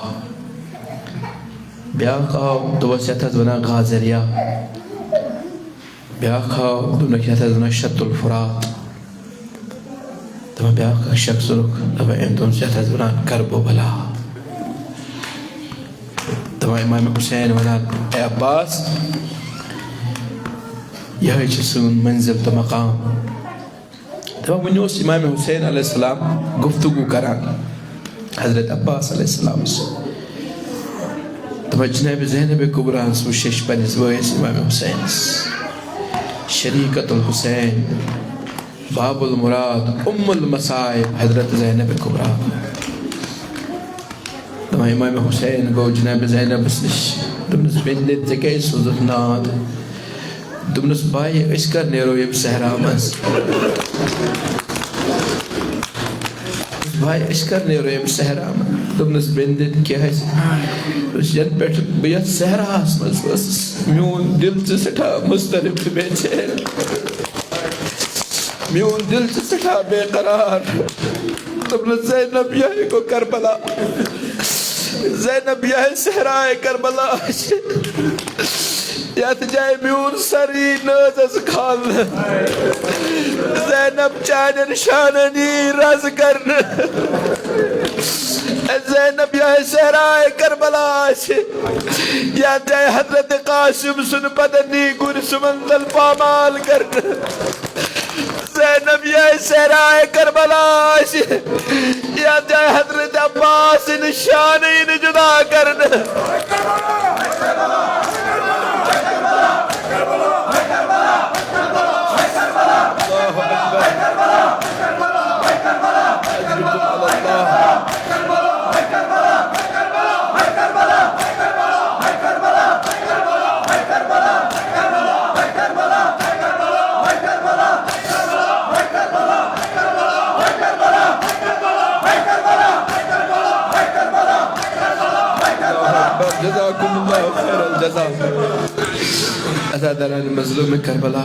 بیاکھ آو، دوٚپس، یتھ حظ ونان غازریا۔ بیاکھ آو، دوٚپنَکھ، یَتھ حظ وَنان شط الفرات۔ دَپان، بیاکھ اَکھ شخص اوٚنُکھ، دَپان، أمۍ دوٚپنَس، یَتھ حظ وَنان کرب و بلا۔ دَپان، امام حسین وَنان، اے عباس، یِہوٚے چھِ سٲنۍ منزل تہٕ مقام۔ دَپان، وٕنہِ اوس امام حسین علیہ السلام گفتگو کران حضرت عباس علیہ السلام سۭتۍ۔ دَپان، جناب زینب کبریٰ ہَس وٕچھ اَسہِ پنٛنِس بٲیِس امام حسینَس، شریکۃ الحسین، باب المراد، ام المصائب، حضرت زینب کبریٰ۔ دَپان، امام حسین گوٚو جناب زینبَس نِش۔ دوٚپنَس، بیٚنہِ، ژےٚ کیٛازِ سوٗزُتھ ناد؟ دوٚپنَس، بھائی، أسۍ کر نیرو ییٚمہِ صحرا منٛز؟ بھائی، أسۍ کر نیرو ییٚمہِ صحرا منٛز؟ دوٚپنَس، بیٚنہِ، کیٛازِ؟ دوٚپنَس، یَنہٕ پٮ۪ٹھ بہٕ یَتھ صحراہَس منٛز ٲسٕس، میون دِل چھُ سٮ۪ٹھاہ مضطرب تہٕ بے چین۔ میون دِل چھُ سٮ۪ٹھاہ بے قرار۔ دوٚپنَس، زینب، یِہوٚے گوٚو کربلا۔ زینب، یِہوٚے صحرائے کربلا چھِ، یَتھ جایہِ میون سر یی نازَس کھالنہٕ۔ زینب، چانٮ۪ن شانَن یی رز کرنہٕ۔ زینب، یِہوٚے صحرائے کربلا چھِ، یَتھ جایہِ حضرت قاسم سُنٛد بدن یی گُرۍ سُمن تل پامال کرنہٕ۔ زینب، یِہوٚے صحرائے کربلا آسہِ، یَتھ جایہِ حضرت عباس سٕنٛدِ شانہٕ یی نہٕ جُدا کرنہٕ۔ عزاداران مظلوم کربلا،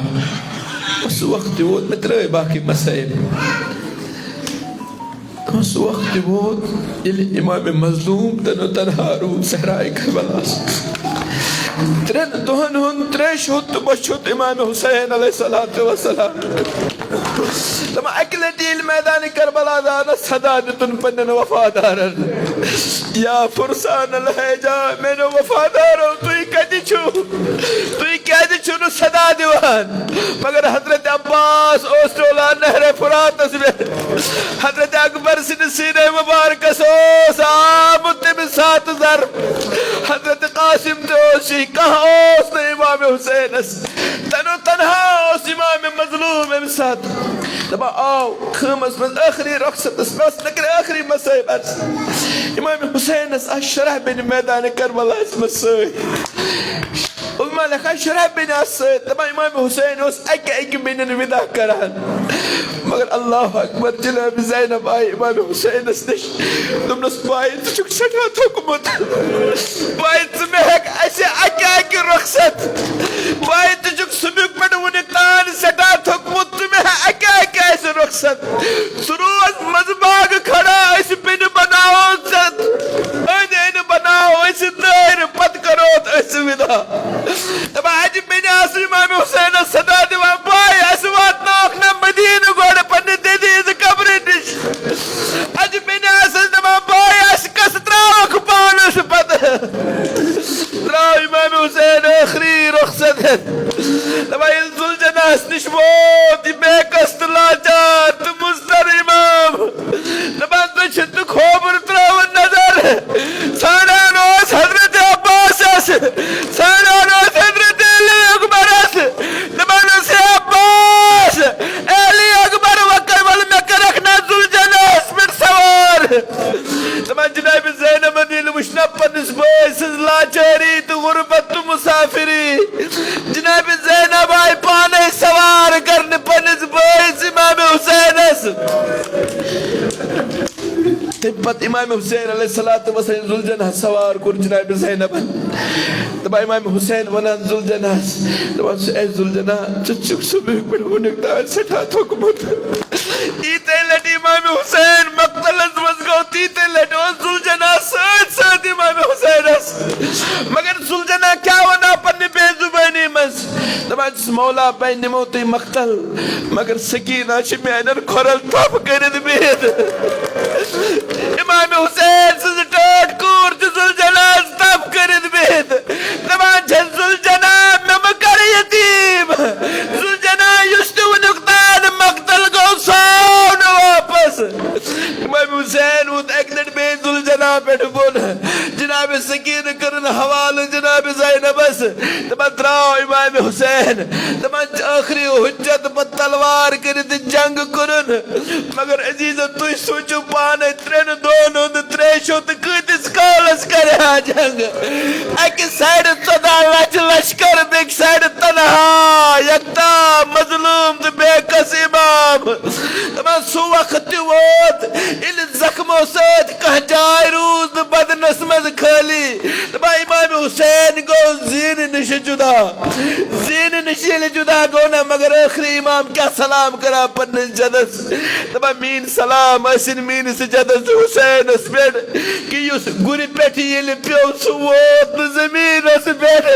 سُہ وقت تہِ ووت، مےٚ ترٛٲے باقٕے مسائل۔ سُہ وقت تہِ ووت، ییٚلہِ امام مظلوم تن و تنہا روٗد صحرائے کربلاہس۔ ترٛٮ۪ن دۄہن ہُنٛد تریش ہیوٚت تہٕ بۄچھِ ہیوٚت امام حسین علیہ الصلوۃ والسلام۔ دَپان، اَکہِ لَٹہِ ییٚلہِ میدانِ کربلا درٛاو نہ، صدا دیُتُن پننٮ۪ن وفادارن، یا فرسان الہیجا، میٛانیو وفادارو، تُہۍ کَتہِ چھِو؟ تُہۍ کیٛازِ چھِو نہٕ صدا دِوان؟ مگر حضرت عباس اوس ٹولان نہرِ فراتس پٮ۪ٹھ۔ حضرت اکبر سٕنٛدِ سیٖنہ مُبارکس اوس آمُت تَمہِ ساتہٕ ضرب۔ حضرت قاسم تہِ اوس شہید، کانٛہہ اوس نہٕ امام حسینس۔ تن و تنہا اوس امام مظلوم امہِ ساتہٕ۔ دپان آو خٲمس منٛز ٲخری رخصتس منٛز، نکرِ ٲخری مصائب عرض۔ امام حسینس آسہٕ شرح بینہِ میدانِ کربلاہس منٛز سۭتۍ۔ علماء لیکھان شرح بینہِ آسہٕ سۭتۍ۔ دپان امام حسین اوس اکہِ اکہِ بینٮ۪ن ودا کران۔ مگر اللہ اکبر، جناب زینب آیہِ امام حسینس نِش۔ دوٚپنس، بایہِ، ژٕ چھُکھ سٮ۪ٹھاہ تھوٚکمُت۔ بایہِ، ژٕ مےٚ ہٮ۪کھ اَسہِ اَکہِ اَکہِ رۄخصت۔ بایہِ، ژٕ چھُکھ صُبحُک پٮ۪ٹھ وُنیُک تام سٮ۪ٹھاہ تھوٚکمُت، ژٕ مےٚ ہٮ۪کھ اَکہِ اَکہِ اَسہِ رۄخصت۔ ژٕ روز منٛزٕ باغہٕ کھڑا، أسۍ بیٚنہِ بناوو ژٕ۔ أنٛدۍ أنٛدۍ بناوو أسۍ دٲیرٕ، پتہٕ کرو أسۍ وِدا۔ دپان، اَجہِ بیٚنہِ آسہٕ امام حسینس صدا دِوان، بایہِ، اَسہِ واتناوکھ نہ مدیٖنہٕ گۄڈٕ پننہِ دٮ۪دِ ہٕنٛزِ قبرِ نِش۔ اَجہِ بیٚنہِ آسس دپان، بایہِ، اَسہِ کس تراوکھ پانس پتہٕ؟ تراو امام حسین ٲخری رخصت۔ دپان، ییٚلہِ ذوالجناحس نِش ووت یہِ بے کس تہٕ لاچار تہٕ مضطر امام، دپان، تُہۍ چھِو تہٕ کھوبُر ترٲوٕن نظر۔ ژھانڈان اوس حضرت عباسس، ژھانڈان اوس حضرت علی اکبرس۔ دپان اوس، اے عباس، اے علی اکبر، وۄنۍ کر، ولہٕ مےٚ کٔرکھ نہ ذوالجناحس پٮ۪ٹھ سوار۔ دپان جناب زینبن ییٚلہِ وٕچھ نہ پننِس بٲے سٕنٛز لاچٲری تہٕ غربت تہٕ مسافری، جناب زینب آیہِ پانے سوار کرنہِ پننِس بٲیِس امام حسینس۔ تَمہِ پتہٕ امام حسین علیہ الصلوۃ والسلام ذوالجناح سوار کوٚر جناب زینبن۔ دپان امام حسین ونان ذوالجناحس، دپان، اے ذوالجناح، ژٕ چھُکھ صبحُک پٮ۪ٹھ وُنیُک تام سٮ۪ٹھاہ تھوٚکمُت۔ ییٖتۍ لٹہِ امام حسین مقتلس منٛز گوٚو، تیٖتۍ لٹہِ اوس ذوالجناح سۭتۍ سۭتۍ امام حسینس۔ مگر ذوالجناح کیٛاہ ونان پننہِ بے زبٲنی منٛز؟ دپان چھُس، مولا، بے نِمو تُہۍ مقتل، مگر سکینہ چھِ میانٮ۪ن کھۄرن تھپھ کٔرِتھ بِہِتھ۔ امام حسین سٕنٛز ٹٲٹھ کوٗر چھِ ذوالجناحس تھپھ کٔرِتھ بِہِتھ۔ دپان چھَس، ذوالجناح، مےٚ مہ کر یتیٖم۔ ذوالجناح، یُس تہِ وُنیُک تام مقتل گوٚو، سُہ آو نہٕ واپس۔ امام حسین ووت اکہِ لٹہِ بیٚیہِ ذوالجناح پٮ۪ٹھ بۄن۔ جناب سکینہ کٔرٕن حوالہٕ جناب زینبس۔ دپان تراو امام حسین۔ دپان ٲخری حجت، پتہٕ تلوار کٔرِتھ جنگ کوٚرُن۔ مگر عزیزو، تُہۍ سوٗنٛچِو پانے، ترٛٮ۪ن دۄہن ہُنٛد تریشو تہٕ کۭتِس کالس کرِ ہا جنگ؟ اکہِ سایڈٕ ژۄداہ لچھ لشکر، بیٚکہِ سایڈٕ تنہا، یکتا، مظلوم تہٕ بے کس امام۔ دپان سُہ وقت تہِ ووت، ییٚلہِ زخمو سۭتۍ کانٛہہ جاے روٗز نہٕ بدنس منٛز خٲلی۔ دپان امام حسین گوٚو زینہٕ نِش جدا۔ زینہٕ نِش ییٚلہِ جدا گوٚو نا، مگر ٲخری امام کیٛاہ سلام کران پننِس جدس؟ دپان میٲنۍ سلام ٲسِن میٲنِس جدس حسینس پٮ۪ٹھ، کہِ یُس گُرِ پٮ۪ٹھ ییٚلہِ پیوٚو، سُہ ووت نہٕ زٔمیٖنَس پٮ۪ٹھ۔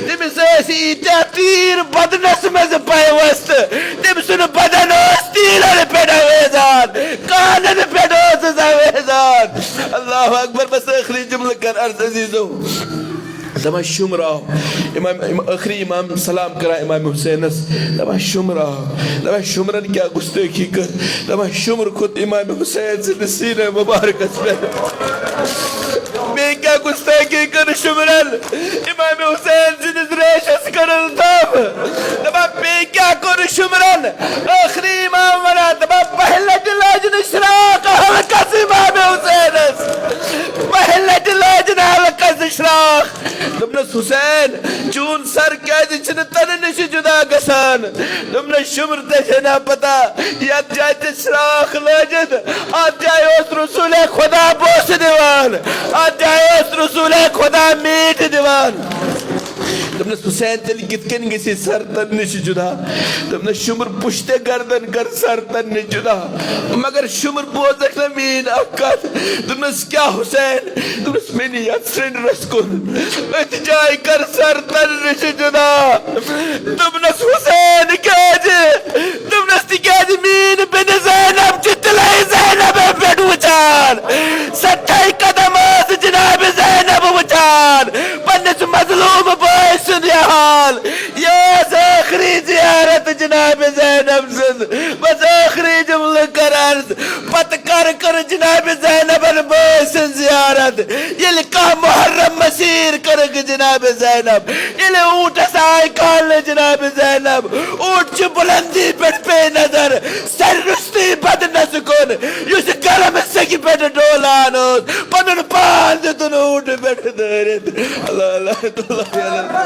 تٔمِس ٲسۍ ییٖتیٛاہ تیٖر بدنَس منٛز پیوستہٕ، تٔمۍ سُنٛد بدن اوس تیٖرَن پٮ۪ٹھ آویزان، کانَن پٮ۪ٹھ اوسُس آویزان۔ اللہ اکبر۔ بس ٲخری جملہٕ کر عرض عزیزو۔ دپان شُمر آو۔ امام، امام، ٲخری امام سلام کران امام حسینس۔ دپان شُمر آو۔ دپان شُمرن کیٛاہ گُستٲخی کٔر؟ دپان شُمر کھوٚت امام حسین سٕنٛدِس سیٖنہ مُبارکس پٮ۪ٹھ۔ بیٚیہِ کیٛاہ گُستٲخی کٔر شُمرن؟ امام حسین سٕنٛدِس ریشس کٔرٕن تھپھ۔ دپان بیٚیہِ کیٛاہ کوٚر شُمرن؟ ٲخری امام ونان، دپان بہہِ لٹہِ لٲج نہٕ شراکھ حلقس امام حسینس۔ بہہِ لٹہِ لٲج نہٕ حلقس شراکھ۔ دوٚپنس، حسین، چون سر کیٛازِ چھُنہٕ تنہٕ نِش جدا گژھان؟ دوٚپنس، شُمر، ژےٚ چھے نا پتہ، یتھ جایہِ ژےٚ شراکھ لٲجِتھ، اتھ جایہِ اوس رسول خدا، بہٕ اوسُس دِوان، اَتھ جایہِ اوس رسول خدا میٖٹھ دِوان۔ دوٚپنَس، "حسین، تیٚلہِ کِتھ کٔنۍ گژھِ سر تَنہٕ نِش جُدا؟" دوٚپنَس، "شُمر پُشتہِ گردن کر سر تَنہٕ نِش جُدا، مگر شُمر بوزَکھ نہ میٛٲنۍ اَکھ کَتھ۔" دوٚپنَس، "کیٛاہ حسین؟" دوٚپنَس، "مےٚ نہِ یَتھ سرینٛڈرَس کُن، أتھۍ جایہِ کر سر تَنہٕ نِش جُدا۔" دوٚپنَس، "حسین کیٛازِ؟" دوٚپنَس، "تِکیٛازِ میٛٲنۍ بیٚنہِ زینب چھِ تِلے زینبے پٮ۪ٹھ وٕچھان، سَتھَے قدم ٲس جناب زینب وٕچھان، پنٛنِس مظلوٗم بٲے سُنٛد یہِ حال۔ یہِ ٲس ٲخری زیارت جناب زینب سٕنٛز، بس ٲخری جملہٕ کر عرض۔" پتہٕ کر کٔر جناب زینبن بٲے سٕنٛز زیارت؟ ییٚلہِ کاہ محرم مسیٖر کٔرٕکھ جناب زینب، ییٚلہِ اوٗنٹس آے کالہٕ جناب زینب، اوٗنٹ چھُ بُلندی پٮ۪ٹھ پے نظر سرِ رُستُے بدنس کُن، یُس گرم سیٚکہِ پٮ۪ٹھ ڈولان اوس، پنُن پان دیُتُن اوٗنٹہٕ پٮ۪ٹھ دٲرِتھ۔ اللہ، اللہ، اللہ، اللہ۔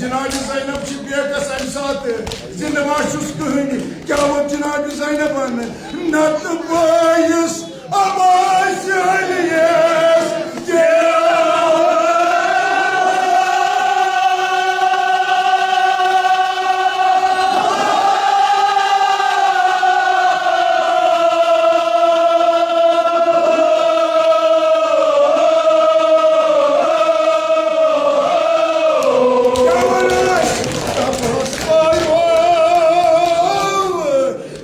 جناب زینب چھِ بیکس امہِ ساتہٕ زندٕ ما چھُس کٕہٕنۍ۔ کیٛاہ ووٚن جناب زینبن؟ نتہٕ بٲیِس عباس علیَس کیٛاہ؟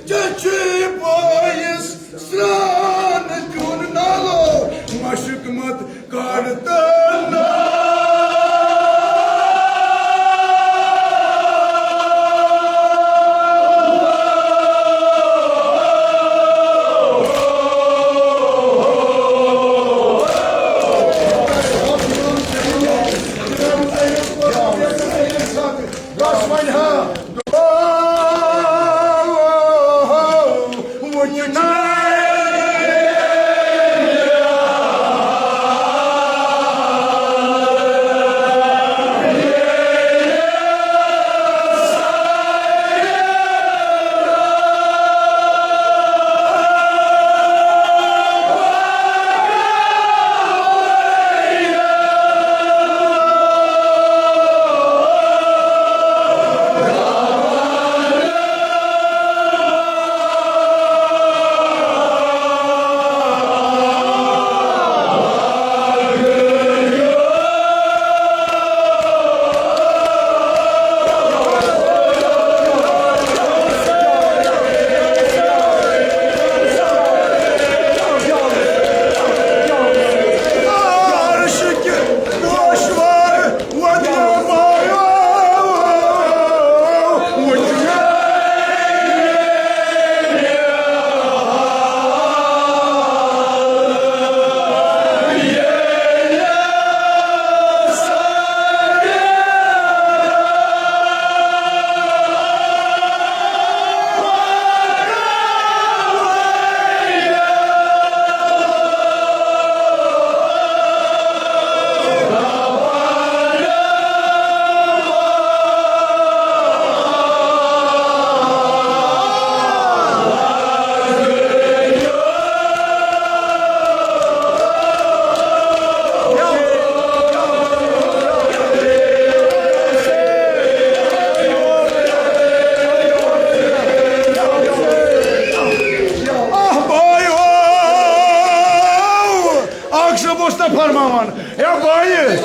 ژےٚ چھُے بٲیِس سرٛان دیُن نالو، مشک مت کر تہٕ نالو۔ آہ بایو، اکھ زٕ اوس نہ فرماوان، ہے بایہِ،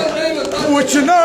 وٕچھنَے۔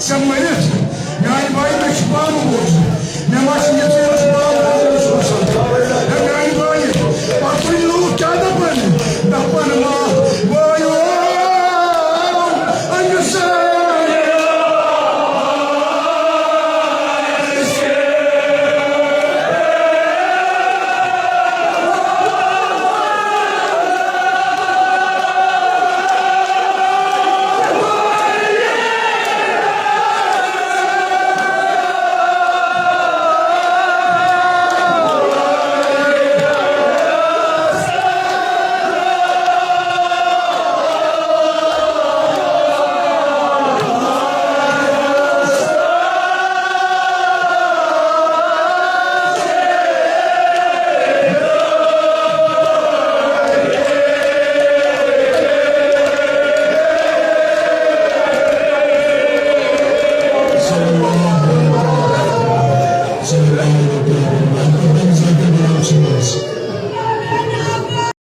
ژےٚ مٔرِتھ، میانہِ بایہِ، مےٚ چھُ پانہٕ ووت۔ مےٚ ما چھُ یہِ